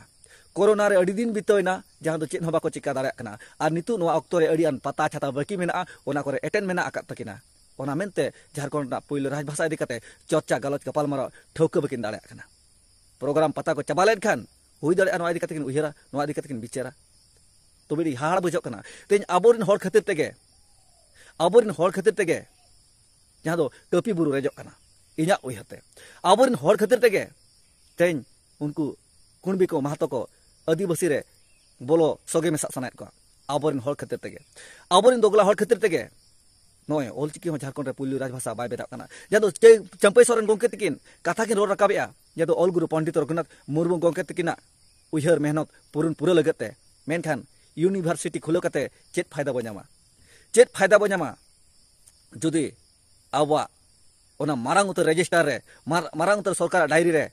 ᱠᱳᱨᱳᱱᱟ ᱨᱮ ᱟᱹᱰᱤ ᱫᱤᱱ ᱵᱤᱛᱟᱹᱣᱮᱱᱟ, ᱡᱟᱦᱟᱸ ᱫᱚ ᱪᱮᱫ ᱦᱚᱸ ᱵᱟᱠᱚ ᱪᱤᱠᱟ ᱫᱟᱲᱮᱭᱟᱜ ᱠᱟᱱᱟ᱾ ᱟᱨ ᱱᱤᱛᱚᱜ ᱱᱚᱣᱟ ᱚᱠᱛᱚ ᱨᱮ ᱟᱹᱰᱤ ᱜᱟᱱ ᱯᱟᱛᱟ ᱪᱷᱟᱛᱟ ᱵᱟᱹᱠᱤ ᱢᱮᱱᱟᱜᱼᱟ, ᱚᱱᱟ ᱠᱚᱨᱮ ᱮᱴᱮᱱ ᱢᱮᱱᱟᱜ ᱟᱠᱟᱫ ᱛᱟᱹᱠᱤᱱᱟ᱾ ᱚᱱᱟ ᱢᱮᱱᱛᱮ ᱡᱷᱟᱲᱠᱷᱚᱸᱰ ᱨᱮᱱᱟᱜ ᱯᱩᱭᱞᱩ ᱨᱟᱡᱽᱵᱷᱟᱥᱟ ᱤᱫᱤ ᱠᱟᱛᱮ ᱪᱚᱨᱪᱟ, ᱜᱟᱞᱚᱪ, ᱜᱟᱯᱟᱞᱢᱟᱨᱟᱣ ᱴᱷᱟᱹᱣᱠᱟᱹ ᱵᱟᱹᱠᱤᱱ ᱫᱟᱲᱮᱭᱟᱜ ᱠᱟᱱᱟ᱾ ᱯᱨᱳᱜᱨᱟᱢ ᱯᱟᱛᱟ ᱠᱚ ᱪᱟᱵᱟ ᱞᱮᱱᱠᱷᱟᱱ ᱦᱩᱭ ᱫᱟᱲᱮᱭᱟᱜᱼᱟ ᱱᱚᱣᱟ ᱤᱫᱤ ᱠᱟᱛᱮ ᱠᱤᱱ ᱩᱭᱦᱟᱹᱨᱟ, ᱱᱚᱣᱟ ᱤᱫᱤ ᱠᱟᱛᱮ ᱠᱤᱱ ᱵᱤᱪᱟᱹᱨᱟ᱾ ᱛᱚᱵᱮ ᱟᱹᱰᱤ ᱦᱟᱦᱟᱲᱟ ᱵᱩᱡᱷᱟᱹᱜ ᱠᱟᱱᱟ᱾ ᱛᱮᱦᱮᱧ ᱟᱵᱚᱨᱮᱱ ᱦᱚᱲ ᱠᱷᱟᱹᱛᱤᱨ ᱛᱮᱜᱮ, ᱟᱵᱚᱨᱮᱱ ᱦᱚᱲ ᱠᱷᱟᱹᱛᱤᱨ ᱛᱮᱜᱮ ᱡᱟᱦᱟᱸ ᱫᱚ ᱠᱟᱹᱯᱤ ᱵᱩᱨᱩ ᱨᱮᱡᱚᱜ ᱠᱟᱱᱟ, ᱤᱧᱟᱹᱜ ᱩᱭᱦᱟᱹᱨ ᱛᱮ ᱟᱵᱚᱨᱮᱱ ᱦᱚᱲ ᱠᱷᱟᱹᱛᱤᱨ ᱛᱮᱜᱮ ᱛᱮᱦᱮᱧ ᱩᱱᱠᱩ ᱠᱩᱬᱵᱤ ᱠᱚ, ᱢᱟᱦᱟᱛᱚ ᱠᱚ ᱟᱹᱫᱤᱵᱟᱹᱥᱤ ᱨᱮ ᱵᱚᱞᱚ ᱥᱚᱜᱮ ᱢᱮᱥᱟᱜ ᱥᱟᱱᱟᱭᱮᱫ ᱠᱚᱣᱟ᱾ ᱟᱵᱚᱨᱮᱱ ᱦᱚᱲ ᱠᱷᱟᱹᱛᱤᱨ ᱛᱮᱜᱮ, ᱟᱵᱚᱨᱮᱱ ᱫᱚᱜᱽᱞᱟ ᱦᱚᱲ ᱠᱷᱟᱹᱛᱤᱨ ᱛᱮᱜᱮ ᱱᱚᱜᱼᱚᱭ ᱚᱞᱪᱤᱠᱤ ᱦᱚᱸ ᱡᱷᱟᱲᱠᱷᱚᱸᱰ ᱨᱮ ᱯᱩᱭᱞᱩ ᱨᱟᱡᱽᱵᱷᱟᱥᱟ ᱵᱟᱭ ᱵᱮᱱᱟᱜ ᱠᱟᱱᱟ᱾ ᱡᱟᱦᱟᱸ ᱫᱚ ᱪᱟᱹ-, ᱪᱟᱹᱢᱯᱟᱹᱭ ᱥᱚᱨᱮᱱ ᱜᱚᱢᱠᱮ ᱛᱟᱹᱠᱤᱱ ᱠᱟᱛᱷᱟ ᱠᱤᱱ ᱨᱚᱲ ᱨᱟᱠᱟᱵᱮᱜᱼᱟ, ᱡᱟᱦᱟᱸ ᱫᱚ ᱚᱞ ᱜᱩᱨᱩ ᱯᱚᱱᱰᱤᱛ ᱨᱚᱜᱷᱩᱱᱟᱛᱷ ᱢᱩᱨᱢᱩ ᱜᱚᱢᱠᱮ ᱛᱟᱹᱠᱤᱱᱟᱜ ᱩᱭᱦᱟᱹᱨ ᱢᱮᱦᱱᱚᱛ ᱯᱩᱨᱩᱱ ᱯᱩᱨᱟᱹ ᱞᱟᱹᱜᱤᱫ ᱛᱮ᱾ ᱢᱮᱱᱠᱷᱟᱱ ᱤᱭᱩᱱᱤᱵᱷᱟᱨᱥᱤᱴᱤ ᱠᱷᱩᱞᱟᱹᱣ ᱠᱟᱛᱮ ᱪᱮᱫ ᱯᱷᱟᱭᱫᱟ ᱵᱚ ᱧᱟᱢᱟ? ᱪᱮᱫ ᱯᱷᱟᱭᱫᱟ ᱵᱚ ᱧᱟᱢᱟ ᱡᱩᱫᱤ ᱟᱵᱚᱣᱟᱜ ᱚᱱᱟ ᱢᱟᱨᱟᱝ ᱩᱛᱟᱹᱨ ᱨᱮᱡᱤᱥᱴᱟᱨ ᱨᱮ, ᱢᱟᱨ-, ᱢᱟᱨᱟᱝ ᱩᱛᱟᱹᱨ ᱥᱚᱨᱠᱟᱨᱟᱜ ᱰᱟᱭᱨᱤ ᱨᱮ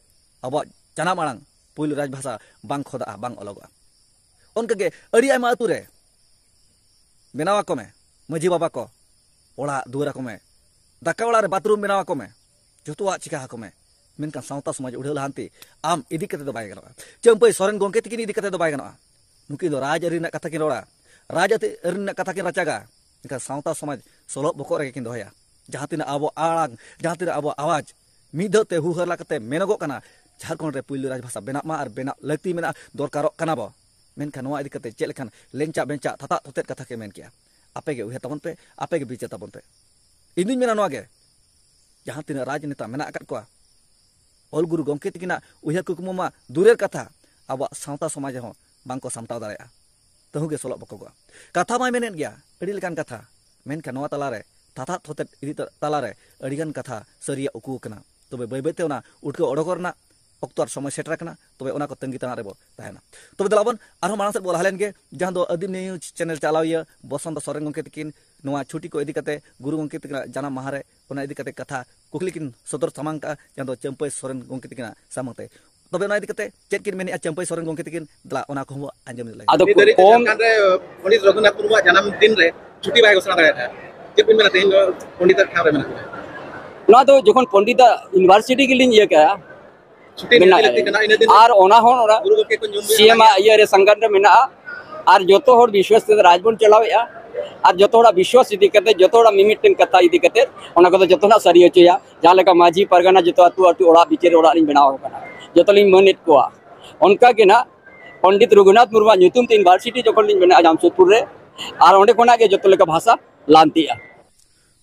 ᱟᱵᱚᱣᱟᱜ ᱡᱟᱱᱟᱢ ᱟᱲᱟᱝ ᱯᱩᱭᱞᱩ ᱨᱟᱡᱽᱵᱷᱟᱥᱟ ᱵᱟᱝ ᱠᱷᱚᱫᱟᱜᱼᱟ, ᱵᱟᱝ ᱚᱞᱚᱜᱚᱜᱼᱟ? ᱚᱱᱠᱟᱜᱮ ᱟᱹᱰᱤ ᱟᱭᱢᱟ ᱟᱹᱛᱩ ᱨᱮ ᱵᱮᱱᱟᱣ ᱟᱠᱚ ᱢᱮ, ᱢᱟᱹᱡᱷᱤ ᱵᱟᱵᱟ ᱠᱚ ᱚᱲᱟᱜ ᱫᱩᱣᱟᱹᱨ ᱟᱠᱚ ᱢᱮ, ᱫᱟᱠᱟ ᱚᱲᱟᱜ ᱨᱮ ᱵᱟᱛᱷᱨᱩᱢ ᱵᱮᱱᱟᱣ ᱟᱠᱚ ᱢᱮ, ᱡᱚᱛᱚᱣᱟᱜ ᱪᱤᱠᱟ ᱟᱠᱚ ᱢᱮ, ᱢᱮᱱᱠᱷᱟᱱ ᱥᱟᱶᱛᱟ ᱥᱚᱢᱟᱡᱽ ᱩᱰᱷᱟᱹᱣ ᱞᱟᱦᱟᱱᱛᱤ ᱟᱢ ᱤᱫᱤ ᱠᱟᱛᱮ ᱫᱚ ᱵᱟᱭ ᱜᱟᱱᱚᱜᱼᱟ᱾ ᱪᱟᱹᱢᱯᱟᱹᱭ ᱥᱚᱨᱮᱱ ᱜᱚᱢᱠᱮ ᱛᱤᱠᱤᱱ ᱤᱫᱤ ᱠᱟᱛᱮ ᱫᱚ ᱵᱟᱭ ᱜᱟᱱᱚᱜᱼᱟ᱾ ᱱᱩᱠᱤᱱ ᱫᱚ ᱨᱟᱡᱽ ᱟᱹᱨᱤ ᱨᱮᱱᱟᱜ ᱠᱟᱛᱷᱟ ᱠᱤᱱ ᱨᱚᱲᱟ, ᱨᱟᱡᱽ ᱟᱹᱨᱤ ᱨᱮᱱᱟᱜ ᱠᱟᱛᱷᱟ ᱠᱤᱱ ᱨᱟᱪᱟᱜᱟ᱾ ᱮᱱᱠᱷᱟᱱ ᱥᱟᱶᱛᱟ ᱥᱚᱢᱟᱡᱽ ᱥᱚᱞᱚᱜ ᱵᱚᱠᱚᱜ ᱨᱮᱜᱮ ᱠᱤᱱ ᱫᱚᱦᱚᱭᱟ᱾ ᱡᱟᱦᱟᱸ ᱛᱤᱱᱟᱹᱜ ᱟᱵᱚ ᱟᱲᱟᱝ, ᱡᱟᱦᱟᱸ ᱛᱤᱱᱟᱹᱜ ᱟᱵᱚ ᱟᱣᱟᱡᱽ ᱢᱤᱫ ᱫᱷᱟᱣ ᱛᱮ ᱦᱩ ᱦᱟᱹᱨᱞᱟ ᱠᱟᱛᱮ ᱢᱮᱱᱚᱜᱚᱜ ᱠᱟᱱᱟ, ᱡᱷᱟᱲᱠᱷᱚᱸᱰ ᱨᱮ ᱯᱩᱭᱞᱩ ᱨᱟᱡᱽᱵᱷᱟᱥᱟ ᱵᱮᱱᱟᱜ ᱢᱟ ᱟᱨ ᱵᱮᱱᱟᱜ ᱞᱟᱹᱠᱛᱤ ᱢᱮᱱᱟᱜᱼᱟ, ᱫᱚᱨᱠᱟᱨᱚᱜ ᱠᱟᱱᱟ ᱵᱚ᱾ ᱢᱮᱱᱠᱷᱟᱱ ᱱᱚᱣᱟ ᱤᱫᱤ ᱠᱟᱛᱮ ᱪᱮᱫ ᱞᱮᱠᱟᱱ ᱞᱮᱱᱪᱟ ᱵᱮᱱᱪᱟ ᱛᱷᱟᱛᱟᱜ ᱛᱷᱚᱛᱮᱫ ᱠᱟᱛᱷᱟ ᱠᱤᱱ ᱢᱮᱱ ᱠᱮᱜᱼᱟ? ᱟᱯᱮ ᱜᱮ ᱩᱭᱦᱟᱹᱨ ᱛᱟᱵᱚᱱ ᱯᱮ, ᱟᱯᱮ ᱜᱮ ᱵᱤᱪᱟᱹᱨ ᱛᱟᱵᱚᱱ ᱯᱮ᱾ ᱤᱧ ᱫᱩᱧ ᱢᱮᱱᱟ ᱱᱚᱣᱟ ᱜᱮ, ᱡᱟᱦᱟᱸ ᱛᱤᱱᱟᱹᱜ ᱨᱟᱡᱽᱱᱮᱛᱟ ᱢᱮᱱᱟᱜ ᱟᱠᱟᱫ ᱠᱚᱣᱟ, ᱚᱞ ᱜᱩᱨᱩ ᱜᱚᱢᱠᱮ ᱛᱟᱹᱠᱤᱱᱟᱜ ᱩᱭᱦᱟᱹᱨ ᱠᱩᱠᱢᱩ ᱢᱟ ᱫᱩᱨᱮᱨ ᱠᱟᱛᱷᱟ, ᱟᱵᱚᱣᱟᱜ ᱥᱟᱶᱛᱟ ᱥᱚᱢᱟᱡᱽ ᱨᱮᱦᱚᱸ ᱵᱟᱝᱠᱚ ᱥᱟᱢᱴᱟᱣ ᱫᱟᱲᱮᱭᱟᱜᱼᱟ᱾ ᱛᱟᱹᱦᱩ ᱜᱮ ᱥᱚᱞᱚᱜ ᱵᱚᱠᱚᱜᱚᱜᱼᱟ᱾ ᱠᱟᱛᱷᱟ ᱢᱟᱭ ᱢᱮᱱᱮᱫ ᱜᱮᱭᱟ ᱟᱹᱰᱤ ᱞᱮᱠᱟᱱ ᱠᱟᱛᱷᱟ, ᱢᱮᱱᱠᱷᱟᱱ ᱱᱚᱣᱟ ᱛᱟᱞᱟᱨᱮ ᱛᱷᱟᱛᱟᱜ ᱛᱷᱚᱛᱮᱫ ᱤᱫᱤ ᱛᱟ-, ᱛᱟᱞᱟᱨᱮ ᱟᱹᱰᱤᱜᱟᱱ ᱠᱟᱛᱷᱟ ᱥᱟᱹᱨᱤᱭᱟᱜ ᱩᱠᱩ ᱟᱠᱟᱱᱟ᱾ ᱛᱚᱵᱮ ᱵᱟᱹᱭ ᱵᱟᱹᱭᱛᱮ ᱚᱱᱟ ᱩᱴᱠᱟᱹᱣ ᱚᱰᱚᱠᱚᱜ ᱨᱮᱱᱟᱜ ᱚᱠᱛᱚ ᱟᱨ ᱥᱚᱢᱚᱭ ᱥᱮᱴᱮᱨ ᱟᱠᱟᱱᱟ᱾ ᱛᱚᱵᱮ ᱚᱱᱟ ᱠᱚ ᱛᱟᱺᱜᱤ ᱛᱟᱲᱟᱜ ᱨᱮᱵᱚ ᱛᱟᱦᱮᱱᱟ᱾ ᱛᱚᱵᱮ ᱫᱮᱞᱟ ᱵᱚᱱ ᱟᱨᱦᱚᱸ ᱢᱟᱲᱟᱝ ᱥᱮᱫ ᱵᱚ ᱞᱟᱦᱟ ᱞᱮᱱ ᱜᱮ, ᱡᱟᱦᱟᱸ ᱫᱚ ᱟᱹᱫᱤᱢ ᱱᱤᱭᱩᱡᱽ ᱪᱮᱱᱮᱞ ᱪᱟᱞᱟᱣᱤᱭᱟᱹ ᱵᱚᱥᱚᱱᱛ ᱥᱚᱨᱮᱱ ᱜᱚᱢᱠᱮ ᱛᱟᱹᱠᱤᱱ ᱱᱚᱣᱟ ᱪᱷᱩᱴᱤ ᱠᱚ ᱤᱫᱤ ᱠᱟᱛᱮ ᱜᱩᱨᱩ ᱜᱚᱢᱠᱮ ᱛᱟᱹᱠᱤᱱᱟᱜ ᱡᱟᱱᱟᱢ ᱢᱟᱦᱟ ᱨᱮ ᱚᱱᱟ ᱤᱫᱤ ᱠᱟᱛᱮ ᱠᱟᱛᱷᱟ ᱠᱩᱠᱞᱤ ᱠᱤᱱ ᱥᱚᱫᱚᱨ ᱥᱟᱢᱟᱝ ᱠᱟᱜᱼᱟ, ᱡᱟᱦᱟᱸ ᱫᱚ ᱪᱟᱹᱢᱯᱟᱹᱭ ᱥᱚᱨᱮᱱ ᱜᱚᱢᱠᱮ ᱛᱟᱹᱠᱤᱱᱟᱜ ᱥᱟᱢᱟᱝ ᱛᱮ᱾ ᱛᱚᱵᱮ ᱚᱱᱟ ᱤᱫᱤ ᱠᱟᱛᱮ ᱪᱮᱫ ᱠᱤᱱ ᱢᱮᱱᱮᱫᱼᱟ ᱪᱟᱹᱢᱯᱟᱹᱭ ᱥᱚᱨᱮᱱ ᱜᱚᱢᱠᱮ ᱛᱟᱹᱠᱤᱱ, ᱫᱮᱞᱟ ᱚᱱᱟ ᱠᱚᱦᱚᱸ ᱵᱚ ᱟᱸᱡᱚᱢ ᱞᱟᱹᱜᱤᱫ᱾ ᱟᱫᱚ ᱱᱤᱛ ᱫᱷᱟᱹᱨᱤᱡ ᱠᱚᱢ ᱡᱷᱟᱲᱠᱷᱚᱸᱰ ᱨᱮ ᱯᱚᱸᱰᱤᱛ ᱨᱚᱜᱷᱩᱱᱟᱛᱷ ᱢᱩᱨᱢᱩᱣᱟᱜ ᱡᱟᱱᱟᱢ ᱫᱤᱱ ᱨᱮ ᱪᱷᱩᱴᱤ ᱵᱟᱭ ᱜᱷᱳᱥᱚᱱᱟ ᱫᱟᱲᱮᱭᱟᱜᱼᱟ᱾ ᱪᱮᱫ ᱵᱤᱱ ᱢᱮᱱᱟ ᱛᱮᱦᱮᱧ ᱫᱚ ᱯᱚᱸᱰᱤᱛᱟᱜ ᱴᱷᱟᱶ ᱨᱮ ᱢᱮᱱᱟᱜ ᱵᱤᱱᱟ? ᱱᱚᱣᱟ ᱫᱚ ᱡᱚᱠᱷᱚᱱ ᱯᱚᱸᱰᱤᱛᱟᱜ ᱤᱭᱩᱱᱤᱵᱷᱟᱨᱥᱤᱴᱤ ᱜᱮᱞᱤᱧ ᱤᱭᱟᱹ ᱠᱮᱜᱼᱟ, ᱪᱷᱩᱴᱤ ᱢᱮᱱᱟᱜ ᱱᱤᱭᱟᱹ ᱞᱟᱹᱠᱛᱤ ᱠᱟᱱᱟ, ᱤᱱᱟᱹ ᱫᱤᱱ ᱟᱨ ᱚᱱᱟ ᱦᱚᱸ ᱚᱱᱟ ᱜᱩᱨᱩ ᱜᱚᱢᱠᱮ ᱠᱚ ᱧᱩᱢ ᱫᱤᱱ ᱥᱤ ᱮᱢ ᱟᱜ ᱤᱭᱟᱹ ᱨᱮ ᱥᱚᱝᱜᱚᱴᱷᱚᱱ ᱨᱮ ᱢᱮᱱᱟᱜᱼᱟ᱾ ᱟᱨ ᱡᱚᱛᱚ ᱦᱚᱲ ᱵᱤᱥᱣᱟᱥ ᱛᱮ ᱨᱟᱡᱽ ᱵᱚᱱ ᱪᱟᱞᱟᱣᱮᱫᱼᱟ᱾ ᱟᱨ ᱡᱚᱛᱚ ᱦᱚᱲᱟᱜ ᱵᱤᱥᱣᱟᱥ ᱤᱫᱤ ᱠᱟᱛᱮ, ᱡᱚᱛᱚ ᱦᱚᱲᱟᱜ ᱢᱤᱢᱤᱫᱴᱮᱱ ᱠᱟᱛᱷᱟ ᱤᱫᱤ ᱠᱟᱛᱮ ᱚᱱᱟ ᱠᱚᱫᱚ ᱡᱚᱛᱚᱱᱟᱜ ᱥᱟᱹᱨᱤ ᱦᱚᱪᱚᱭᱟ᱾ ᱡᱟᱦᱟᱸ ᱞᱮᱠᱟ ᱢᱟᱹᱡᱷᱤ ᱯᱟᱨᱜᱟᱱᱟ ᱡᱚᱛᱚ ᱟᱹᱛᱩ ᱟᱹᱛᱩ ᱚᱲᱟᱜ ᱵᱤᱪᱟᱹᱨ ᱚᱲᱟᱜ ᱞᱤᱧ ᱵᱮᱱᱟᱣ ᱟᱠᱟᱱᱟ, ᱡᱚᱛᱚ ᱞᱤᱧ ᱢᱟᱹᱱᱮᱫ ᱠᱚᱣᱟ᱾ ᱚᱱᱠᱟ ᱜᱮ ᱱᱟᱜ ᱯᱚᱱᱰᱤᱛ ᱨᱚᱜᱷᱩᱱᱟᱛᱷ ᱢᱩᱨᱢᱩᱣᱟᱜ ᱧᱩᱛᱩᱢ ᱛᱮ ᱤᱭᱩᱱᱤᱵᱷᱟᱨᱥᱤᱴᱤ ᱡᱚᱠᱷᱚᱱ ᱞᱤᱧ ᱵᱮᱱᱟᱣᱟ ᱡᱟᱢᱥᱮᱫᱽᱯᱩᱨ ᱨᱮ, ᱟᱨ ᱚᱸᱰᱮ ᱠᱷᱚᱱᱟᱜ ᱜᱮ ᱡᱚᱛᱚ ᱞᱮᱠᱟ ᱵᱷᱟᱥᱟ ᱞᱟᱱᱛᱤᱜᱼᱟ᱾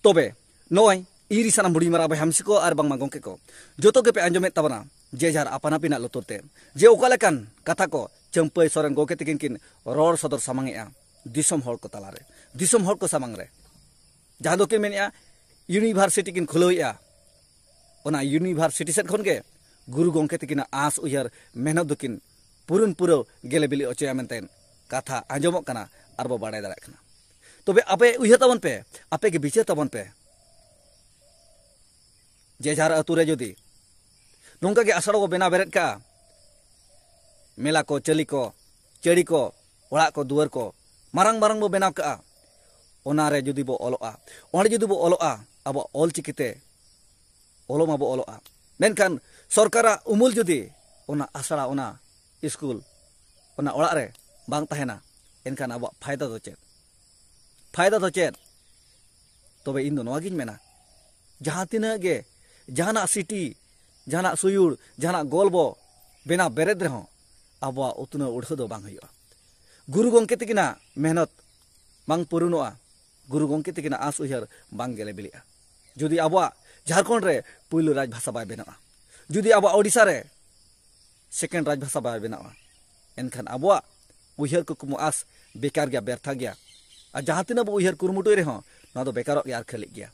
ᱛᱚᱵᱮ ᱱᱚᱜᱼᱚᱭ ᱤᱧ ᱨᱤ ᱥᱟᱱᱟᱢ ᱦᱩᱰᱤᱧ ᱢᱟᱨᱟᱝ ᱵᱚᱭᱦᱟ ᱢᱤᱥᱤ ᱠᱚ ᱟᱨ ᱵᱟᱝᱢᱟ ᱜᱚᱢᱠᱮ ᱠᱚ, ᱡᱚᱛᱚ ᱜᱮᱯᱮ ᱟᱸᱡᱚᱢᱮᱫ ᱛᱟᱵᱚᱱᱟ ᱡᱮ ᱡᱟᱦᱟᱨ ᱟᱯᱟᱱ ᱟᱹᱯᱤᱱᱟᱜ ᱞᱩᱛᱩᱨ ᱛᱮ, ᱡᱮ ᱚᱠᱟ ᱞᱮᱠᱟᱱ ᱠᱟᱛᱷᱟ ᱠᱚ ᱪᱟᱹᱢᱯᱟᱹᱭ ᱥᱚᱨᱮᱱ ᱜᱚᱢᱠᱮ ᱛᱟᱹᱠᱤᱱ ᱠᱤᱱ ᱨᱚᱲ ᱥᱚᱫᱚᱨ ᱥᱟᱢᱟᱝ ᱮᱫᱼᱟ ᱫᱤᱥᱚᱢ ᱦᱚᱲ ᱠᱚ ᱛᱟᱞᱟᱨᱮ, ᱫᱤᱥᱚᱢ ᱦᱚᱲ ᱠᱚ ᱥᱟᱢᱟᱝ ᱨᱮ᱾ ᱡᱟᱦᱟᱸ ᱫᱚᱠᱤᱱ ᱢᱮᱱᱮᱫᱼᱟ ᱤᱭᱩᱱᱤᱵᱷᱟᱨᱥᱤᱴᱤ ᱠᱤᱱ ᱠᱷᱩᱞᱟᱹᱣᱮᱫᱼᱟ, ᱚᱱᱟ ᱤᱭᱩᱱᱤᱵᱷᱟᱨᱥᱤᱴᱤ ᱥᱮᱫ ᱠᱷᱚᱱ ᱜᱮ ᱜᱩᱨᱩ ᱜᱚᱢᱠᱮ ᱛᱟᱹᱠᱤᱱᱟᱜ ᱟᱸᱥ ᱩᱭᱦᱟᱹᱨ ᱢᱮᱦᱱᱚᱛ ᱫᱚᱠᱤᱱ ᱯᱩᱨᱩᱱ ᱯᱩᱨᱟᱹᱣ ᱜᱮᱞᱮ ᱵᱤᱞᱤ ᱚᱪᱚᱭᱟ ᱢᱮᱱᱛᱮ ᱠᱟᱛᱷᱟ ᱟᱸᱡᱚᱢᱚᱜ ᱠᱟᱱᱟ ᱟᱨ ᱵᱚ ᱵᱟᱲᱟᱭ ᱫᱟᱲᱮᱭᱟᱜ ᱠᱟᱱᱟ᱾ ᱛᱚᱵᱮ ᱟᱯᱮ ᱩᱭᱦᱟᱹᱨ ᱛᱟᱵᱚᱱ ᱯᱮ, ᱟᱯᱮ ᱜᱮ ᱵᱤᱪᱟᱹᱨ ᱛᱟᱵᱚᱱ ᱯᱮ᱾ ᱡᱮ ᱡᱟᱦᱟᱨ ᱟᱹᱛᱩ ᱨᱮ ᱡᱩᱫᱤ ᱱᱚᱝᱠᱟ ᱜᱮ ᱟᱥᱲᱟ ᱵᱚ ᱵᱮᱱᱟᱣ ᱵᱮᱨᱮᱫ ᱠᱟᱜᱼᱟ, ᱢᱮᱞᱟ ᱠᱚ, ᱪᱟᱹᱞᱤ ᱠᱚ, ᱪᱟᱹᱲᱤ ᱠᱚ, ᱚᱲᱟᱜ ᱠᱚ, ᱫᱩᱣᱟᱹᱨ ᱠᱚ ᱢᱟᱨᱟᱝ ᱢᱟᱨᱟᱝ ᱵᱚ ᱵᱮᱱᱟᱣ ᱠᱟᱜᱼᱟ, ᱚᱱᱟ ᱨᱮ ᱡᱩᱫᱤ ᱵᱚ ᱚᱞᱚᱜᱼᱟ, ᱚᱸᱰᱮ ᱡᱩᱫᱤ ᱵᱚ ᱚᱞᱚᱜᱼᱟ ᱟᱵᱚᱣᱟᱜ ᱚᱞ ᱪᱤᱠᱤ ᱛᱮ, ᱚᱞᱚᱜ ᱢᱟᱵᱚ ᱚᱞᱚᱜᱼᱟ᱾ ᱢᱮᱱᱠᱷᱟᱱ ᱥᱚᱨᱠᱟᱨᱟᱜ ᱩᱢᱩᱞ ᱡᱩᱫᱤ ᱚᱱᱟ ᱟᱥᱲᱟ, ᱚᱱᱟ ᱥᱠᱩᱞ, ᱚᱱᱟ ᱚᱲᱟᱜ ᱨᱮ ᱵᱟᱝ ᱛᱟᱦᱮᱱᱟ, ᱮᱱᱠᱷᱟᱱ ᱟᱵᱚᱣᱟᱜ ᱯᱷᱟᱭᱫᱟ ᱫᱚ ᱪᱮᱫ? ᱯᱷᱟᱭᱫᱟ ᱫᱚ ᱪᱮᱫ? ᱛᱚᱵᱮ ᱤᱧ ᱫᱚ ᱱᱚᱣᱟ ᱜᱤᱧ ᱢᱮᱱᱟ, ᱡᱟᱦᱟᱸ ᱛᱤᱱᱟᱹᱜ ᱜᱮ ᱡᱟᱦᱟᱱᱟᱜ ᱥᱤᱴᱤ, ᱡᱟᱦᱟᱱᱟᱜ ᱥᱩᱭᱩᱲ, ᱡᱟᱦᱟᱱᱟᱜ ᱜᱚᱞᱵᱚ ᱵᱮᱱᱟᱣ ᱵᱮᱨᱮᱫ ᱨᱮᱦᱚᱸ, ᱟᱵᱚᱣᱟᱜ ᱩᱛᱱᱟᱹᱣ ᱩᱰᱷᱟᱹᱣ ᱫᱚ ᱵᱟᱝ ᱦᱩᱭᱩᱜᱼᱟ᱾ ᱜᱩᱨᱩ ᱜᱚᱢᱠᱮ ᱛᱤᱠᱤᱱᱟᱜ ᱢᱮᱦᱱᱚᱛ ᱵᱟᱝ ᱯᱩᱨᱩᱱᱚᱜᱼᱟ᱾ ᱜᱩᱨᱩ ᱜᱚᱢᱠᱮ ᱛᱤᱠᱤᱱᱟᱜ ᱟᱸᱥ ᱩᱭᱦᱟᱹᱨ ᱵᱟᱝ ᱜᱮᱞᱮ ᱵᱤᱞᱤᱜᱼᱟ᱾ ᱡᱩᱫᱤ ᱟᱵᱚᱣᱟᱜ ᱡᱷᱟᱲᱠᱷᱚᱸᱰ ᱨᱮ ᱯᱩᱭᱞᱩ ᱨᱟᱡᱽ ᱵᱷᱟᱥᱟ ᱵᱟᱭ ᱵᱮᱱᱟᱜᱼᱟ, ᱡᱩᱫᱤ ᱟᱵᱚᱣᱟᱜ ᱳᱰᱤᱥᱟ ᱨᱮ ᱥᱮᱠᱮᱱᱰ ᱨᱟᱡᱽ ᱵᱷᱟᱥᱟ ᱵᱟᱭ ᱵᱮᱱᱟᱜᱼᱟ, ᱮᱱᱠᱷᱟᱱ ᱟᱵᱚᱣᱟᱜ ᱩᱭᱦᱟᱹᱨ ᱠᱩᱠᱢᱩ ᱟᱸᱥ ᱵᱮᱠᱟᱨ ᱜᱮᱭᱟ, ᱵᱮᱨᱛᱷᱟ ᱜᱮᱭᱟ᱾ ᱟᱨ ᱡᱟᱦᱟᱸ ᱛᱤᱱᱟᱹᱜ ᱵᱚ ᱩᱭᱦᱟᱹᱨ ᱠᱩᱨᱩᱢᱩᱴᱩᱭ ᱨᱮᱦᱚᱸ, ᱱᱚᱣᱟ ᱫᱚ ᱵᱮᱠᱟᱨᱚᱜ ᱜᱮᱭᱟ ᱟᱨ ᱠᱷᱟᱹᱞᱤᱜ ᱜᱮᱭᱟ᱾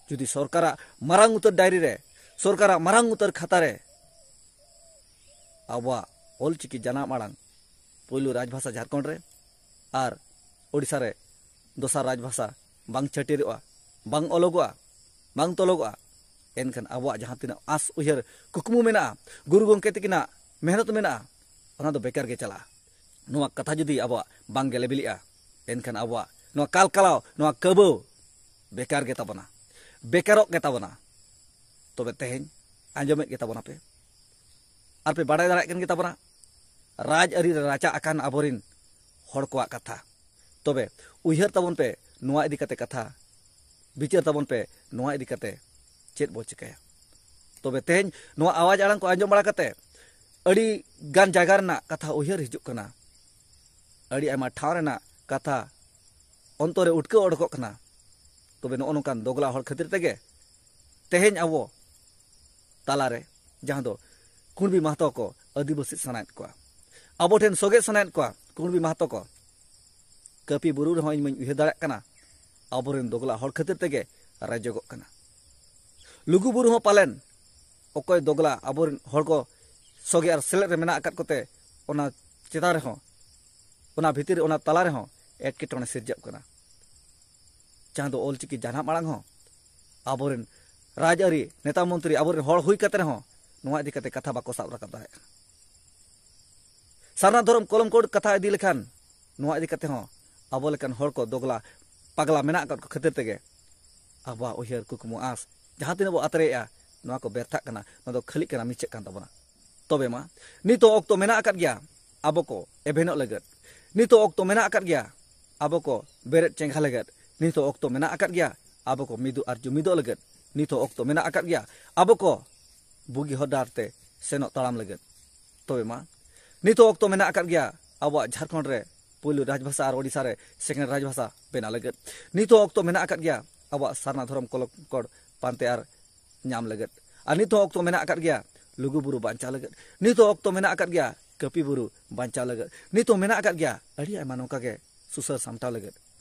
ᱡᱩᱫᱤ ᱥᱚᱨᱠᱟᱨᱟᱜ ᱢᱟᱨᱟᱝ ᱩᱛᱟᱹᱨ ᱰᱟᱭᱨᱤ ᱨᱮ, ᱥᱚᱨᱠᱟᱨᱟᱜ ᱢᱟᱨᱟᱝ ᱩᱛᱟᱹᱨ ᱠᱷᱟᱛᱟ ᱨᱮ ᱟᱵᱚᱣᱟᱜ ᱚᱞᱪᱤᱠᱤ ᱡᱟᱱᱟᱢ ᱟᱲᱟᱝ ᱯᱳᱭᱞᱳ ᱨᱟᱡᱽᱵᱷᱟᱥᱟ ᱡᱷᱟᱲᱠᱷᱚᱸᱰ ᱨᱮ ᱟᱨ ᱳᱰᱤᱥᱟ ᱨᱮ ᱫᱚᱥᱟᱨ ᱨᱟᱡᱽᱵᱷᱟᱥᱟ ᱵᱟᱝ ᱪᱷᱟᱹᱴᱭᱟᱹᱨᱚᱜᱼᱟ, ᱵᱟᱝ ᱚᱞᱚᱜᱚᱜᱼᱟ, ᱵᱟᱝ ᱛᱚᱞᱚᱜᱚᱜᱼᱟ, ᱮᱱᱠᱷᱟᱱ ᱟᱵᱚᱣᱟᱜ ᱡᱟᱦᱟᱸ ᱛᱤᱱᱟᱹᱜ ᱟᱸᱥ ᱩᱭᱦᱟᱹᱨ ᱠᱩᱠᱢᱩ ᱢᱮᱱᱟᱜᱼᱟ, ᱜᱩᱨᱩ ᱜᱚᱢᱠᱮ ᱛᱤᱠᱤᱱᱟᱜ ᱢᱮᱦᱱᱚᱛ ᱢᱮᱱᱟᱜᱼᱟ, ᱚᱱᱟ ᱫᱚ ᱵᱮᱠᱟᱨ ᱜᱮ ᱪᱟᱞᱟᱜᱼᱟ᱾ ᱱᱚᱣᱟ ᱠᱟᱛᱷᱟ ᱡᱩᱫᱤ ᱟᱵᱚᱣᱟᱜ ᱵᱟᱝ ᱜᱮᱞᱮ ᱵᱤᱞᱤᱜᱼᱟ, ᱮᱱᱠᱷᱟᱱ ᱟᱵᱚᱣᱟᱜ ᱱᱚᱣᱟ ᱠᱟᱞᱠᱟᱞᱟᱣ, ᱱᱚᱣᱟ ᱠᱟᱹᱵᱟᱹᱣ ᱵᱮᱠᱟᱨ ᱜᱮ ᱛᱟᱵᱚᱱᱟ, ᱵᱮᱠᱟᱨᱚᱜ ᱜᱮ ᱛᱟᱵᱚᱱᱟ᱾ ᱛᱚᱵᱮ ᱛᱮᱦᱮᱧ ᱟᱸᱡᱚᱢᱮᱫ ᱜᱮ ᱛᱟᱵᱚᱱᱟ ᱯᱮ, ᱟᱨ ᱯᱮ ᱵᱟᱲᱟᱭ ᱫᱟᱲᱮᱭᱟᱜ ᱠᱟᱱ ᱜᱮ ᱛᱟᱵᱚᱱᱟ, ᱨᱟᱡᱽ ᱟᱹᱨᱤ ᱨᱮ ᱨᱟᱪᱟ ᱟᱠᱟᱱ ᱟᱵᱚᱨᱤᱱ ᱦᱚᱲ ᱠᱚᱣᱟᱜ ᱠᱟᱛᱷᱟ᱾ ᱛᱚᱵᱮ ᱩᱭᱦᱟᱹᱨ ᱛᱟᱵᱚᱱ ᱯᱮ ᱱᱚᱣᱟ ᱤᱫᱤ ᱠᱟᱛᱮ ᱠᱟᱛᱷᱟ, ᱵᱤᱪᱟᱹᱨ ᱛᱟᱵᱚᱱ ᱯᱮ ᱱᱚᱣᱟ ᱤᱫᱤ ᱠᱟᱛᱮ ᱪᱮᱫ ᱵᱚ ᱪᱤᱠᱟᱹᱭᱟ᱾ ᱛᱚᱵᱮ ᱛᱮᱦᱮᱧ ᱱᱚᱣᱟ ᱟᱣᱟᱡᱽ ᱟᱲᱟᱝ ᱠᱚ ᱟᱸᱡᱚᱢ ᱵᱟᱲᱟ ᱠᱟᱛᱮ ᱟᱹᱰᱤ ᱜᱟᱱ ᱡᱟᱭᱜᱟ ᱨᱮᱱᱟᱜ ᱠᱟᱛᱷᱟ ᱩᱭᱦᱟᱹᱨ ᱦᱤᱡᱩᱜ ᱠᱟᱱᱟ, ᱟᱹᱰᱤ ᱟᱭᱢᱟ ᱴᱷᱟᱶ ᱨᱮᱱᱟᱜ ᱠᱟᱛᱷᱟ ᱚᱱᱛᱚᱨ ᱨᱮ ᱩᱴᱠᱟᱹᱣ ᱚᱰᱚᱠᱚᱜ ᱠᱟᱱᱟ᱾ ᱛᱚᱵᱮ ᱱᱚᱜᱼᱚ ᱱᱚᱝᱠᱟᱱ ᱫᱚᱜᱽᱞᱟ ᱦᱚᱲ ᱠᱷᱟᱹᱛᱤᱨ ᱛᱮᱜᱮ ᱛᱮᱦᱮᱧ ᱟᱵᱚ ᱛᱟᱞᱟᱨᱮ, ᱡᱟᱦᱟᱸ ᱫᱚ ᱠᱩᱬᱵᱤ ᱢᱟᱦᱛᱚ ᱠᱚ ᱟᱹᱫᱤᱵᱟᱹᱥᱤ ᱥᱟᱱᱟᱭᱮᱫ ᱠᱚᱣᱟ, ᱟᱵᱚ ᱴᱷᱮᱱ ᱥᱚᱜᱮ ᱥᱟᱱᱟᱭᱮᱫ ᱠᱚᱣᱟ ᱠᱩᱬᱵᱤ ᱢᱟᱦᱛᱚ ᱠᱚ᱾ ᱠᱟᱹᱯᱤ ᱵᱩᱨᱩ ᱨᱮᱦᱚᱸ ᱤᱧ ᱢᱟᱧ ᱩᱭᱦᱟᱹᱨ ᱫᱟᱲᱮᱭᱟᱜ ᱠᱟᱱᱟ, ᱟᱵᱚᱨᱮᱱ ᱫᱚᱜᱽᱞᱟ ᱦᱚᱲ ᱠᱷᱟᱹᱛᱤᱨ ᱛᱮᱜᱮ ᱨᱟᱡᱽᱡᱚᱜᱚᱜ ᱠᱟᱱᱟ᱾ ᱞᱩᱜᱩ ᱵᱩᱨᱩ ᱦᱚᱸ ᱯᱟᱞᱮᱱ ᱚᱠᱚᱭ ᱫᱚᱜᱽᱞᱟ ᱟᱵᱚᱨᱮᱱ ᱦᱚᱲ ᱠᱚ ᱥᱚᱜᱮ ᱟᱨ ᱥᱮᱞᱮᱫ ᱨᱮ ᱢᱮᱱᱟᱜ ᱟᱠᱟᱫ ᱠᱚᱛᱮ, ᱚᱱᱟ ᱪᱮᱛᱟᱱ ᱨᱮᱦᱚᱸ, ᱚᱱᱟ ᱵᱷᱤᱛᱤᱨ ᱨᱮ, ᱚᱱᱟ ᱛᱟᱞᱟ ᱨᱮᱦᱚᱸ ᱮᱴᱠᱮᱴᱚᱬᱮ ᱥᱤᱨᱡᱟᱹᱜ ᱠᱟᱱᱟ᱾ ᱡᱟᱦᱟᱸ ᱫᱚ ᱚᱞᱪᱤᱠᱤ ᱡᱟᱱᱟᱢ ᱟᱲᱟᱝ ᱦᱚᱸ ᱟᱵᱚᱨᱮᱱ ᱨᱟᱡᱽᱟᱹᱨᱤ ᱱᱮᱛᱟ ᱢᱚᱱᱛᱨᱤ, ᱟᱵᱚᱨᱮᱱ ᱦᱚᱲ ᱦᱩᱭ ᱠᱟᱛᱮ ᱨᱮᱦᱚᱸ ᱱᱚᱣᱟ ᱤᱫᱤ ᱠᱟᱛᱮ ᱠᱟᱛᱷᱟ ᱵᱟᱠᱚ ᱥᱟᱵ ᱨᱟᱠᱟᱵ ᱫᱟᱲᱮᱭᱟᱜ ᱠᱟᱱᱟ᱾ ᱥᱟᱨᱱᱟ ᱫᱷᱚᱨᱚᱢ ᱠᱚᱞᱚᱢ ᱠᱳᱰ ᱠᱟᱛᱷᱟ ᱤᱫᱤ ᱞᱮᱠᱷᱟᱱ, ᱱᱚᱣᱟ ᱤᱫᱤ ᱠᱟᱛᱮ ᱦᱚᱸ ᱟᱵᱚ ᱞᱮᱠᱟᱱ ᱦᱚᱲ ᱠᱚ ᱫᱚᱜᱽᱞᱟ ᱯᱟᱜᱽᱞᱟ ᱢᱮᱱᱟᱜ ᱟᱠᱟᱫ ᱠᱚ ᱠᱷᱟᱹᱛᱤᱨ ᱛᱮᱜᱮ ᱟᱵᱚᱣᱟᱜ ᱩᱭᱦᱟᱹᱨ ᱠᱩᱠᱢᱩ ᱟᱸᱥ ᱡᱟᱦᱟᱸ ᱛᱤᱱᱟᱹᱜ ᱵᱚ ᱟᱛᱨᱮᱭᱮᱜᱼᱟ, ᱱᱚᱣᱟ ᱠᱚ ᱵᱮᱨᱛᱷᱟᱜ ᱠᱟᱱᱟ, ᱱᱚᱣᱟ ᱫᱚ ᱠᱷᱟᱹᱞᱤᱜ ᱠᱟᱱᱟ, ᱢᱤᱪᱷᱟᱹᱜ ᱠᱟᱱ ᱛᱟᱵᱚᱱᱟ᱾ ᱛᱚᱵᱮ ᱢᱟ, ᱱᱤᱛᱚᱜ ᱚᱠᱛᱚ ᱢᱮᱱᱟᱜ ᱟᱠᱟᱫ ᱜᱮᱭᱟ ᱟᱵᱚ ᱠᱚ ᱮᱵᱷᱮᱱᱚᱜ ᱞᱟᱹᱜᱤᱫ᱾ ᱱᱤᱛᱚᱜ ᱚᱠᱛᱚ ᱢᱮᱱᱟᱜ ᱟᱠᱟᱫ ᱜᱮᱭᱟ ᱟᱵᱚ ᱠᱚ ᱵᱮᱨᱮᱫ ᱪᱮᱸᱜᱷᱟ ᱞᱟᱹᱜᱤᱫ ᱱᱤᱛ ᱦᱚᱸ ᱚᱠᱛᱚ ᱢᱮᱱᱟᱜ ᱟᱠᱟᱫ ᱜᱮᱭᱟ᱾ ᱟᱵᱚ ᱠᱚ ᱢᱤᱫᱚᱜ ᱟᱨ ᱡᱩᱢᱤᱫᱚᱜ ᱞᱟᱹᱜᱤᱫ ᱱᱤᱛ ᱦᱚᱸ ᱚᱠᱛᱚ ᱢᱮᱱᱟᱜ ᱟᱠᱟᱫ ᱜᱮᱭᱟ᱾ ᱟᱵᱚ ᱠᱚ ᱵᱩᱜᱤ ᱦᱚᱨ ᱰᱟᱦᱟᱨ ᱛᱮ ᱥᱮᱱᱚᱜ ᱛᱟᱲᱟᱢ ᱞᱟᱹᱜᱤᱫ᱾ ᱛᱚᱵᱮ ᱢᱟ, ᱱᱤᱛ ᱦᱚᱸ ᱚᱠᱛᱚ ᱢᱮᱱᱟᱜ ᱟᱠᱟᱫ ᱜᱮᱭᱟ ᱟᱵᱚᱣᱟᱜ ᱡᱷᱟᱲᱠᱷᱚᱸᱰ ᱨᱮ ᱯᱩᱭᱞᱩ ᱨᱟᱡᱽᱵᱷᱟᱥᱟ ᱟᱨ ᱳᱰᱤᱥᱟ ᱨᱮ second ᱨᱟᱡᱽᱵᱷᱟᱥᱟ ᱵᱮᱱᱟᱣ ᱞᱟᱹᱜᱤᱫ᱾ ᱱᱤᱛ ᱦᱚᱸ ᱚᱠᱛᱚ ᱢᱮᱱᱟᱜ ᱟᱠᱟᱫ ᱜᱮᱭᱟ ᱟᱵᱚᱣᱟᱜ ᱥᱟᱨᱱᱟ ᱫᱷᱚᱨᱚᱢ ᱠᱚᱞᱚᱝᱠᱚᱲ ᱯᱟᱱᱛᱮ ᱟᱨ ᱧᱟᱢ ᱞᱟᱹᱜᱤᱫ᱾ ᱟᱨ ᱱᱤᱛ ᱦᱚᱸ ᱚᱠᱛᱚ ᱢᱮᱱᱟᱜ ᱟᱠᱟᱫ ᱜᱮᱭᱟ ᱞᱩᱜᱩ ᱵᱩᱨᱩ ᱵᱟᱧᱪᱟᱣ ᱞᱟᱹᱜᱤᱫ᱾ ᱱᱤᱛ ᱦᱚᱸ ᱚᱠᱛᱚ ᱢᱮᱱᱟᱜ ᱟᱠᱟᱫ ᱜᱮᱭᱟ ᱠᱟᱹᱯᱤ ᱵᱩᱨᱩ ᱵᱟᱧᱪᱟᱣ ᱞᱟᱹᱜᱤᱫ᱾ ᱱᱤᱛ ᱦᱚᱸ ᱢᱮᱱᱟᱜ ᱟᱠᱟᱫ ᱜᱮᱭᱟ ᱟᱹᱰᱤ ᱟᱭᱢᱟ ᱱᱚᱝᱠᱟ ᱜᱮ ᱥᱩᱥᱟᱹᱨ ᱥᱟᱢᱴᱟᱣ ᱞᱟᱹᱜᱤᱫ᱾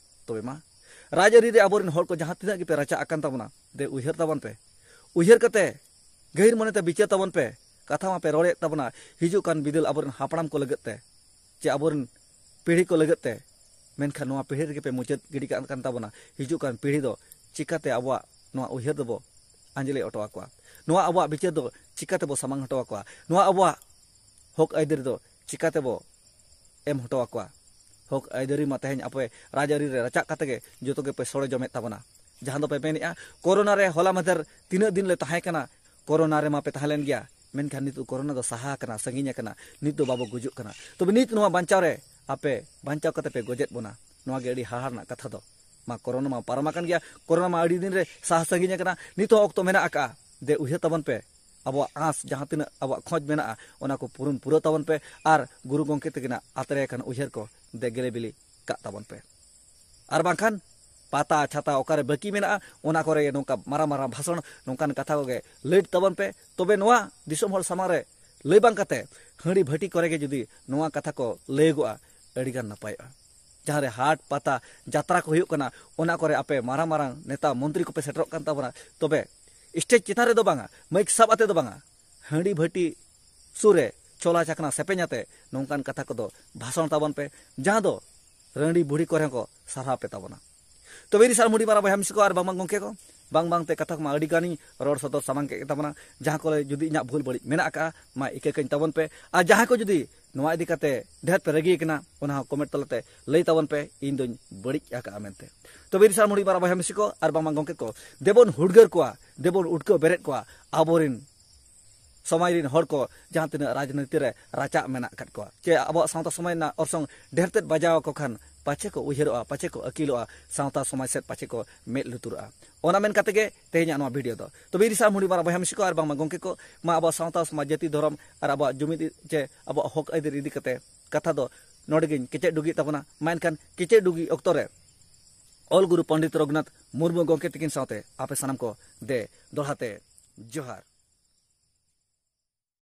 ᱛᱚᱵᱮ ᱢᱟ, ᱨᱟᱡᱽᱟᱹᱨᱤ ᱨᱮ ᱟᱵᱚᱨᱮᱱ ᱦᱚᱲ ᱠᱚ ᱡᱟᱦᱟᱸ ᱛᱤᱱᱟᱹᱜ ᱜᱮᱯᱮ ᱨᱟᱪᱟᱜ ᱟᱠᱟᱱ ᱛᱟᱵᱚᱱᱟ, ᱫᱮ ᱩᱭᱦᱟᱹᱨ ᱛᱟᱵᱚᱱ ᱯᱮ᱾ ᱩᱭᱦᱟᱹᱨ ᱠᱟᱛᱮ ᱜᱟᱹᱦᱤᱨ ᱢᱚᱱᱮᱛᱮ ᱵᱤᱪᱟᱹᱨ ᱛᱟᱵᱚᱱ ᱯᱮ᱾ ᱠᱟᱛᱷᱟ ᱢᱟᱯᱮ ᱨᱚᱲᱮᱫ ᱛᱟᱵᱚᱱᱟ ᱦᱤᱡᱩᱜ ᱠᱟᱱ ᱵᱤᱫᱟᱹᱞ ᱟᱵᱚᱨᱮᱱ ᱦᱟᱯᱲᱟᱢ ᱠᱚ ᱞᱟᱹᱜᱤᱫ ᱛᱮ, ᱪᱮ ᱟᱵᱚᱨᱮᱱ ᱯᱤᱲᱦᱤ ᱠᱚ ᱞᱟᱹᱜᱤᱫ ᱛᱮ᱾ ᱢᱮᱱᱠᱷᱟᱱ ᱱᱚᱣᱟ ᱯᱤᱲᱦᱤ ᱨᱮᱜᱮ ᱯᱮ ᱢᱩᱪᱟᱹᱫ ᱜᱤᱰᱤ ᱠᱟᱜ ᱠᱟᱱ ᱛᱟᱵᱚᱱᱟ᱾ ᱦᱤᱡᱩᱜ ᱠᱟᱱ ᱯᱤᱲᱦᱤ ᱫᱚ ᱪᱤᱠᱟᱛᱮ ᱟᱵᱚᱣᱟᱜ ᱱᱚᱣᱟ ᱩᱭᱦᱟᱹᱨ ᱫᱚᱵᱚ ᱟᱸᱡᱽᱞᱮ ᱦᱚᱴᱚ ᱟᱠᱚᱣᱟ? ᱱᱚᱣᱟ ᱟᱵᱚᱣᱟᱜ ᱵᱤᱪᱟᱹᱨ ᱫᱚ ᱪᱤᱠᱟᱛᱮᱵᱚ ᱥᱟᱢᱟᱝ ᱦᱚᱴᱚ ᱟᱠᱚᱣᱟ? ᱱᱚᱣᱟ ᱟᱵᱚᱣᱟᱜ ᱦᱚᱠ ᱟᱹᱭᱫᱟᱹᱨᱤ ᱫᱚ ᱪᱤᱠᱟᱛᱮᱵᱚ ᱮᱢ ᱦᱚᱴᱚ ᱟᱠᱚᱣᱟ? ᱦᱚᱠ ᱟᱹᱭᱫᱟᱹᱨᱤ ᱢᱟ ᱛᱮᱦᱮᱧ ᱟᱯᱮ ᱨᱟᱡᱽᱟᱹᱨᱤ ᱨᱮ ᱨᱟᱪᱟᱜ ᱠᱟᱛᱮ ᱜᱮ ᱡᱚᱛᱚ ᱜᱮᱯᱮ ᱥᱚᱲᱮ ᱡᱚᱢᱮᱫ ᱛᱟᱵᱚᱱᱟ᱾ ᱡᱟᱦᱟᱸ ᱫᱚᱯᱮ ᱢᱮᱱᱮᱫᱼᱟ, ᱠᱳᱨᱳᱱᱟ ᱨᱮ ᱦᱚᱞᱟ ᱢᱟᱫᱷᱮᱨ ᱛᱤᱱᱟᱹᱜ ᱫᱤᱱ ᱞᱮ ᱛᱟᱦᱮᱸ ᱠᱟᱱᱟ, ᱠᱳᱨᱳᱱᱟ ᱨᱮᱢᱟ ᱯᱮ ᱛᱟᱦᱮᱸ ᱞᱮᱱ ᱜᱮᱭᱟ, ᱢᱮᱱᱠᱷᱟᱱ ᱱᱤᱛᱚᱜ ᱠᱳᱨᱳᱱᱟ ᱫᱚ ᱥᱟᱦᱟ ᱟᱠᱟᱱᱟ, ᱥᱟᱺᱜᱤᱧ ᱟᱠᱟᱱᱟ, ᱱᱤᱛ ᱫᱚ ᱵᱟᱵᱚ ᱜᱩᱡᱩᱜ ᱠᱟᱱᱟ᱾ ᱛᱚᱵᱮ ᱱᱤᱛ ᱱᱚᱣᱟ ᱵᱟᱧᱪᱟᱣ ᱨᱮ ᱟᱯᱮ ᱵᱟᱧᱪᱟᱣ ᱠᱟᱛᱮ ᱯᱮ ᱜᱚᱡᱮᱫ ᱵᱚᱱᱟ, ᱱᱚᱣᱟ ᱜᱮ ᱟᱹᱰᱤ ᱦᱟᱦᱟᱲ ᱨᱮᱱᱟᱜ ᱠᱟᱛᱷᱟ ᱫᱚ᱾ ᱢᱟ ᱠᱳᱨᱳᱱᱟ ᱢᱟ ᱯᱟᱨᱚᱢ ᱟᱠᱟᱱ ᱜᱮᱭᱟ, ᱠᱳᱨᱳᱱᱟ ᱢᱟ ᱟᱹᱰᱤ ᱫᱤᱱ ᱨᱮ ᱥᱟᱦᱟ ᱥᱟᱺᱜᱤᱧ ᱟᱠᱟᱱᱟ, ᱱᱤᱛ ᱦᱚᱸ ᱚᱠᱛᱚ ᱢᱮᱱᱟᱜ ᱟᱠᱟᱫᱼᱟ᱾ ᱫᱮ ᱩᱭᱦᱟᱹᱨ ᱛᱟᱵᱚᱱ ᱯᱮ, ᱟᱵᱚᱣᱟᱜ ᱟᱸᱥ ᱡᱟᱦᱟᱸ ᱛᱤᱱᱟᱹᱜ ᱟᱵᱚᱣᱟᱜ ᱠᱷᱚᱡᱽ ᱢᱮᱱᱟᱜᱼᱟ, ᱚᱱᱟ ᱠᱚ ᱯᱩᱨᱩᱱ ᱯᱩᱨᱟᱹᱣ ᱛᱟᱵᱚᱱ ᱯᱮ ᱟᱨ ᱜᱩᱨᱩ ᱜᱚᱢᱠᱮ ᱛᱟᱹᱠᱤᱱᱟᱜ ᱟᱛᱨᱮ ᱟᱠᱟᱱ ᱩᱭᱦᱟᱹᱨ ᱠᱚ ᱫᱮ ᱜᱮᱞᱮ ᱵᱤᱞᱤ ᱠᱟᱜ ᱛᱟᱵᱚᱱ ᱯᱮ᱾ ᱟᱨ ᱵᱟᱝᱠᱷᱟᱱ ᱯᱟᱛᱟ ᱪᱷᱟᱛᱟ ᱚᱠᱟᱨᱮ ᱵᱟᱹᱠᱤ ᱢᱮᱱᱟᱜᱼᱟ, ᱚᱱᱟ ᱠᱚᱨᱮ ᱱᱚᱝᱠᱟ ᱢᱟᱨᱟᱝ ᱢᱟᱨᱟᱝ ᱵᱷᱟᱥᱚᱱ, ᱱᱚᱝᱠᱟᱱ ᱠᱟᱛᱷᱟ ᱠᱚᱜᱮ ᱞᱟᱹᱭ ᱛᱟᱵᱚᱱ ᱯᱮ᱾ ᱛᱚᱵᱮ ᱱᱚᱣᱟ ᱫᱤᱥᱚᱢ ᱦᱚᱲ ᱥᱟᱢᱟᱝ ᱨᱮ ᱞᱟᱹᱭ ᱵᱟᱝ ᱠᱟᱛᱮ ᱦᱟᱺᱰᱤ ᱵᱷᱟᱹᱴᱤ ᱠᱚᱨᱮ ᱜᱮ ᱡᱩᱫᱤ ᱱᱚᱣᱟ ᱠᱟᱛᱷᱟ ᱠᱚ ᱞᱟᱹᱭᱟᱹᱜᱚᱜᱼᱟ, ᱟᱹᱰᱤᱜᱟᱱ ᱱᱟᱯᱟᱭᱚᱜᱼᱟ᱾ ᱡᱟᱦᱟᱸ ᱨᱮ ᱦᱟᱴ ᱯᱟᱛᱟ ᱡᱟᱛᱨᱟ ᱠᱚ ᱦᱩᱭᱩᱜ ᱠᱟᱱᱟ, ᱚᱱᱟ ᱠᱚᱨᱮ ᱟᱯᱮ ᱢᱟᱨᱟᱝ ᱢᱟᱨᱟᱝ ᱱᱮᱛᱟ ᱢᱚᱱᱛᱨᱤ ᱠᱚᱯᱮ ᱥᱮᱴᱮᱨᱚᱜ ᱠᱟᱱ ᱛᱟᱵᱚᱱᱟ, ᱛᱚᱵᱮ ᱥᱴᱮᱡᱽ ᱪᱮᱛᱟᱱ ᱨᱮᱫᱚ ᱵᱟᱝᱟ, ᱢᱟᱭᱤᱠ ᱥᱟᱵ ᱟᱛᱮ ᱫᱚ ᱵᱟᱝᱟ, ᱦᱟᱺᱰᱤ ᱵᱷᱟᱹᱴᱤ ᱥᱩᱨ ᱨᱮ ᱪᱷᱚᱞᱟ ᱪᱟᱠᱷᱱᱟ ᱥᱮᱯᱮᱧ ᱟᱛᱮ ᱱᱚᱝᱠᱟᱱ ᱠᱟᱛᱷᱟ ᱠᱚᱫᱚ ᱵᱷᱟᱥᱚᱱ ᱛᱟᱵᱚᱱ ᱯᱮ, ᱡᱟᱦᱟᱸ ᱫᱚ ᱨᱟᱺᱰᱤ ᱵᱩᱲᱦᱤ ᱠᱚᱨᱮ ᱦᱚᱸᱠᱚ ᱥᱟᱨᱦᱟᱣ ᱯᱮ ᱛᱟᱵᱚᱱᱟ᱾ ᱛᱚᱵᱮ ᱤᱧ ᱥᱟᱨ ᱢᱩᱰᱤ ᱢᱟᱨᱟ ᱵᱚᱭᱦᱟ ᱢᱤᱥᱤ ᱠᱚ ᱟᱨ ᱵᱟᱝ ᱵᱟᱝ ᱜᱚᱢᱠᱮ ᱠᱚ, ᱵᱟᱝ ᱵᱟᱝ ᱛᱮ ᱠᱟᱛᱷᱟ ᱠᱚᱢᱟ ᱟᱹᱰᱤ ᱜᱟᱱᱤᱧ ᱨᱚᱲ ᱥᱚᱫᱚᱨ ᱥᱟᱢᱟᱝ ᱠᱮᱫ ᱛᱟᱵᱚᱱᱟ᱾ ᱡᱟᱦᱟᱸ ᱠᱚᱨᱮ ᱡᱩᱫᱤ ᱤᱧᱟᱹᱜ ᱵᱷᱩᱞ ᱵᱟᱹᱲᱤᱡ ᱢᱮᱱᱟᱜ ᱟᱠᱟᱫᱼᱟ, ᱢᱟ ᱤᱠᱟᱹ ᱠᱟᱹᱧ ᱛᱟᱵᱚᱱ ᱯᱮ᱾ ᱟᱨ ᱡᱟᱦᱟᱸᱭ ᱠᱚ ᱡᱩᱫᱤ ᱱᱚᱣᱟ ᱤᱫᱤ ᱠᱟᱛᱮ ᱰᱷᱮᱨ ᱯᱮ ᱨᱟᱹᱜᱤ ᱟᱠᱟᱱᱟ, ᱚᱱᱟ ᱦᱚᱸ ᱠᱚᱢᱮᱱᱴ ᱛᱟᱞᱟᱛᱮ ᱞᱟᱹᱭ ᱛᱟᱵᱚᱱ ᱯᱮ, ᱤᱧ ᱫᱚᱧ ᱵᱟᱹᱲᱤᱡ ᱟᱠᱟᱫᱼᱟ ᱢᱮᱱᱛᱮ᱾ ᱛᱚᱵᱮ ᱤᱧ ᱥᱟᱨ ᱢᱩᱰᱤ ᱢᱟᱨᱟ ᱵᱚᱭᱦᱟ ᱢᱤᱥᱤ ᱠᱚ ᱟᱨ ᱵᱟᱝ ᱵᱟᱝ ᱜᱚᱢᱠᱮ ᱠᱚ, ᱫᱮᱵᱚᱱ ᱦᱩᱰᱜᱟᱹᱨ ᱠᱚᱣᱟ, ᱫᱮᱵᱚᱱ ᱩᱴᱠᱟᱹᱣ ᱵᱮᱨᱮᱫ ᱠᱚᱣᱟ ᱟᱵᱚᱨᱮᱱ ᱥᱚᱢᱟᱡᱽ ᱨᱮᱱ ᱦᱚᱲ ᱠᱚ ᱡᱟᱦᱟᱸ ᱛᱤᱱᱟᱹᱜ ᱨᱟᱡᱽᱱᱤᱛᱤ ᱨᱮ ᱨᱟᱪᱟᱜ ᱢᱮᱱᱟᱜ ᱟᱠᱟᱫ ᱠᱚᱣᱟ, ᱪᱮ ᱟᱵᱚᱣᱟᱜ ᱥᱟᱶᱛᱟ ᱥᱚᱢᱟᱡᱽ ᱨᱮᱱᱟᱜ ᱚᱨᱥᱚᱝ ᱰᱷᱮᱨ ᱛᱮᱫ ᱵᱟᱡᱟᱣ ᱟᱠᱚ ᱠᱷᱟᱱ, ᱯᱟᱪᱮ ᱠᱚ ᱩᱭᱦᱟᱹᱨᱚᱜᱼᱟ, ᱯᱟᱪᱮ ᱠᱚ ᱟᱹᱠᱤᱞᱚᱜᱼᱟ, ᱥᱟᱶᱛᱟ ᱥᱚᱢᱟᱡᱽ ᱥᱮᱫ ᱯᱟᱪᱮ ᱠᱚ ᱢᱮᱫ ᱞᱩᱛᱩᱨᱚᱜᱼᱟ᱾ ᱚᱱᱟ ᱢᱮᱱ ᱠᱟᱛᱮ ᱜᱮ ᱛᱮᱦᱮᱧᱟᱜ ᱱᱚᱣᱟ ᱵᱷᱤᱰᱤᱭᱳ ᱫᱚ᱾ ᱛᱚᱵᱮ ᱤᱨᱤᱥᱟ ᱦᱩᱰᱤᱧ ᱢᱟᱨᱟᱝ ᱵᱚᱭᱦᱟ ᱢᱤᱥᱤ ᱠᱚ ᱟᱨ ᱵᱟᱝᱢᱟ ᱜᱚᱢᱠᱮ ᱠᱚ, ᱢᱟ ᱟᱵᱚᱣᱟᱜ ᱥᱟᱶᱛᱟ ᱥᱚᱢᱟᱡᱽ, ᱡᱟᱹᱛᱤ ᱫᱷᱚᱨᱚᱢ ᱟᱨ ᱟᱵᱚᱣᱟᱜ ᱡᱩᱢᱤᱫ ᱪᱮ ᱟᱵᱚᱣᱟᱜ ᱦᱚᱠ ᱟᱹᱭᱫᱟᱹᱨ ᱤᱫᱤ ᱠᱟᱛᱮ ᱠᱟᱛᱷᱟ ᱫᱚ ᱱᱚᱰᱮ ᱜᱤᱧ ᱠᱮᱪᱮᱫ ᱰᱩᱜᱤᱭᱮᱫ ᱛᱟᱵᱚᱱᱟ᱾ ᱢᱟ ᱮᱱᱠᱷᱟᱱ ᱠᱮᱪᱮᱫ ᱰᱩᱜᱤ ᱚᱠᱛᱚ ᱨᱮ ᱚᱞ ᱜᱩᱨᱩ ᱯᱚᱱᱰᱤᱛ ᱨᱚᱜᱷᱩᱱᱟᱛᱷ ᱢᱩᱨᱢᱩ ᱜᱚᱢᱠᱮ ᱛᱤᱠᱤᱱ ᱥᱟᱶᱛᱮ ᱟᱯᱮ ᱥᱟᱱᱟᱢ ᱠᱚ ᱫᱮ ᱫᱚᱦᱲᱟ ᱛᱮ ᱡᱚᱦᱟᱨ᱾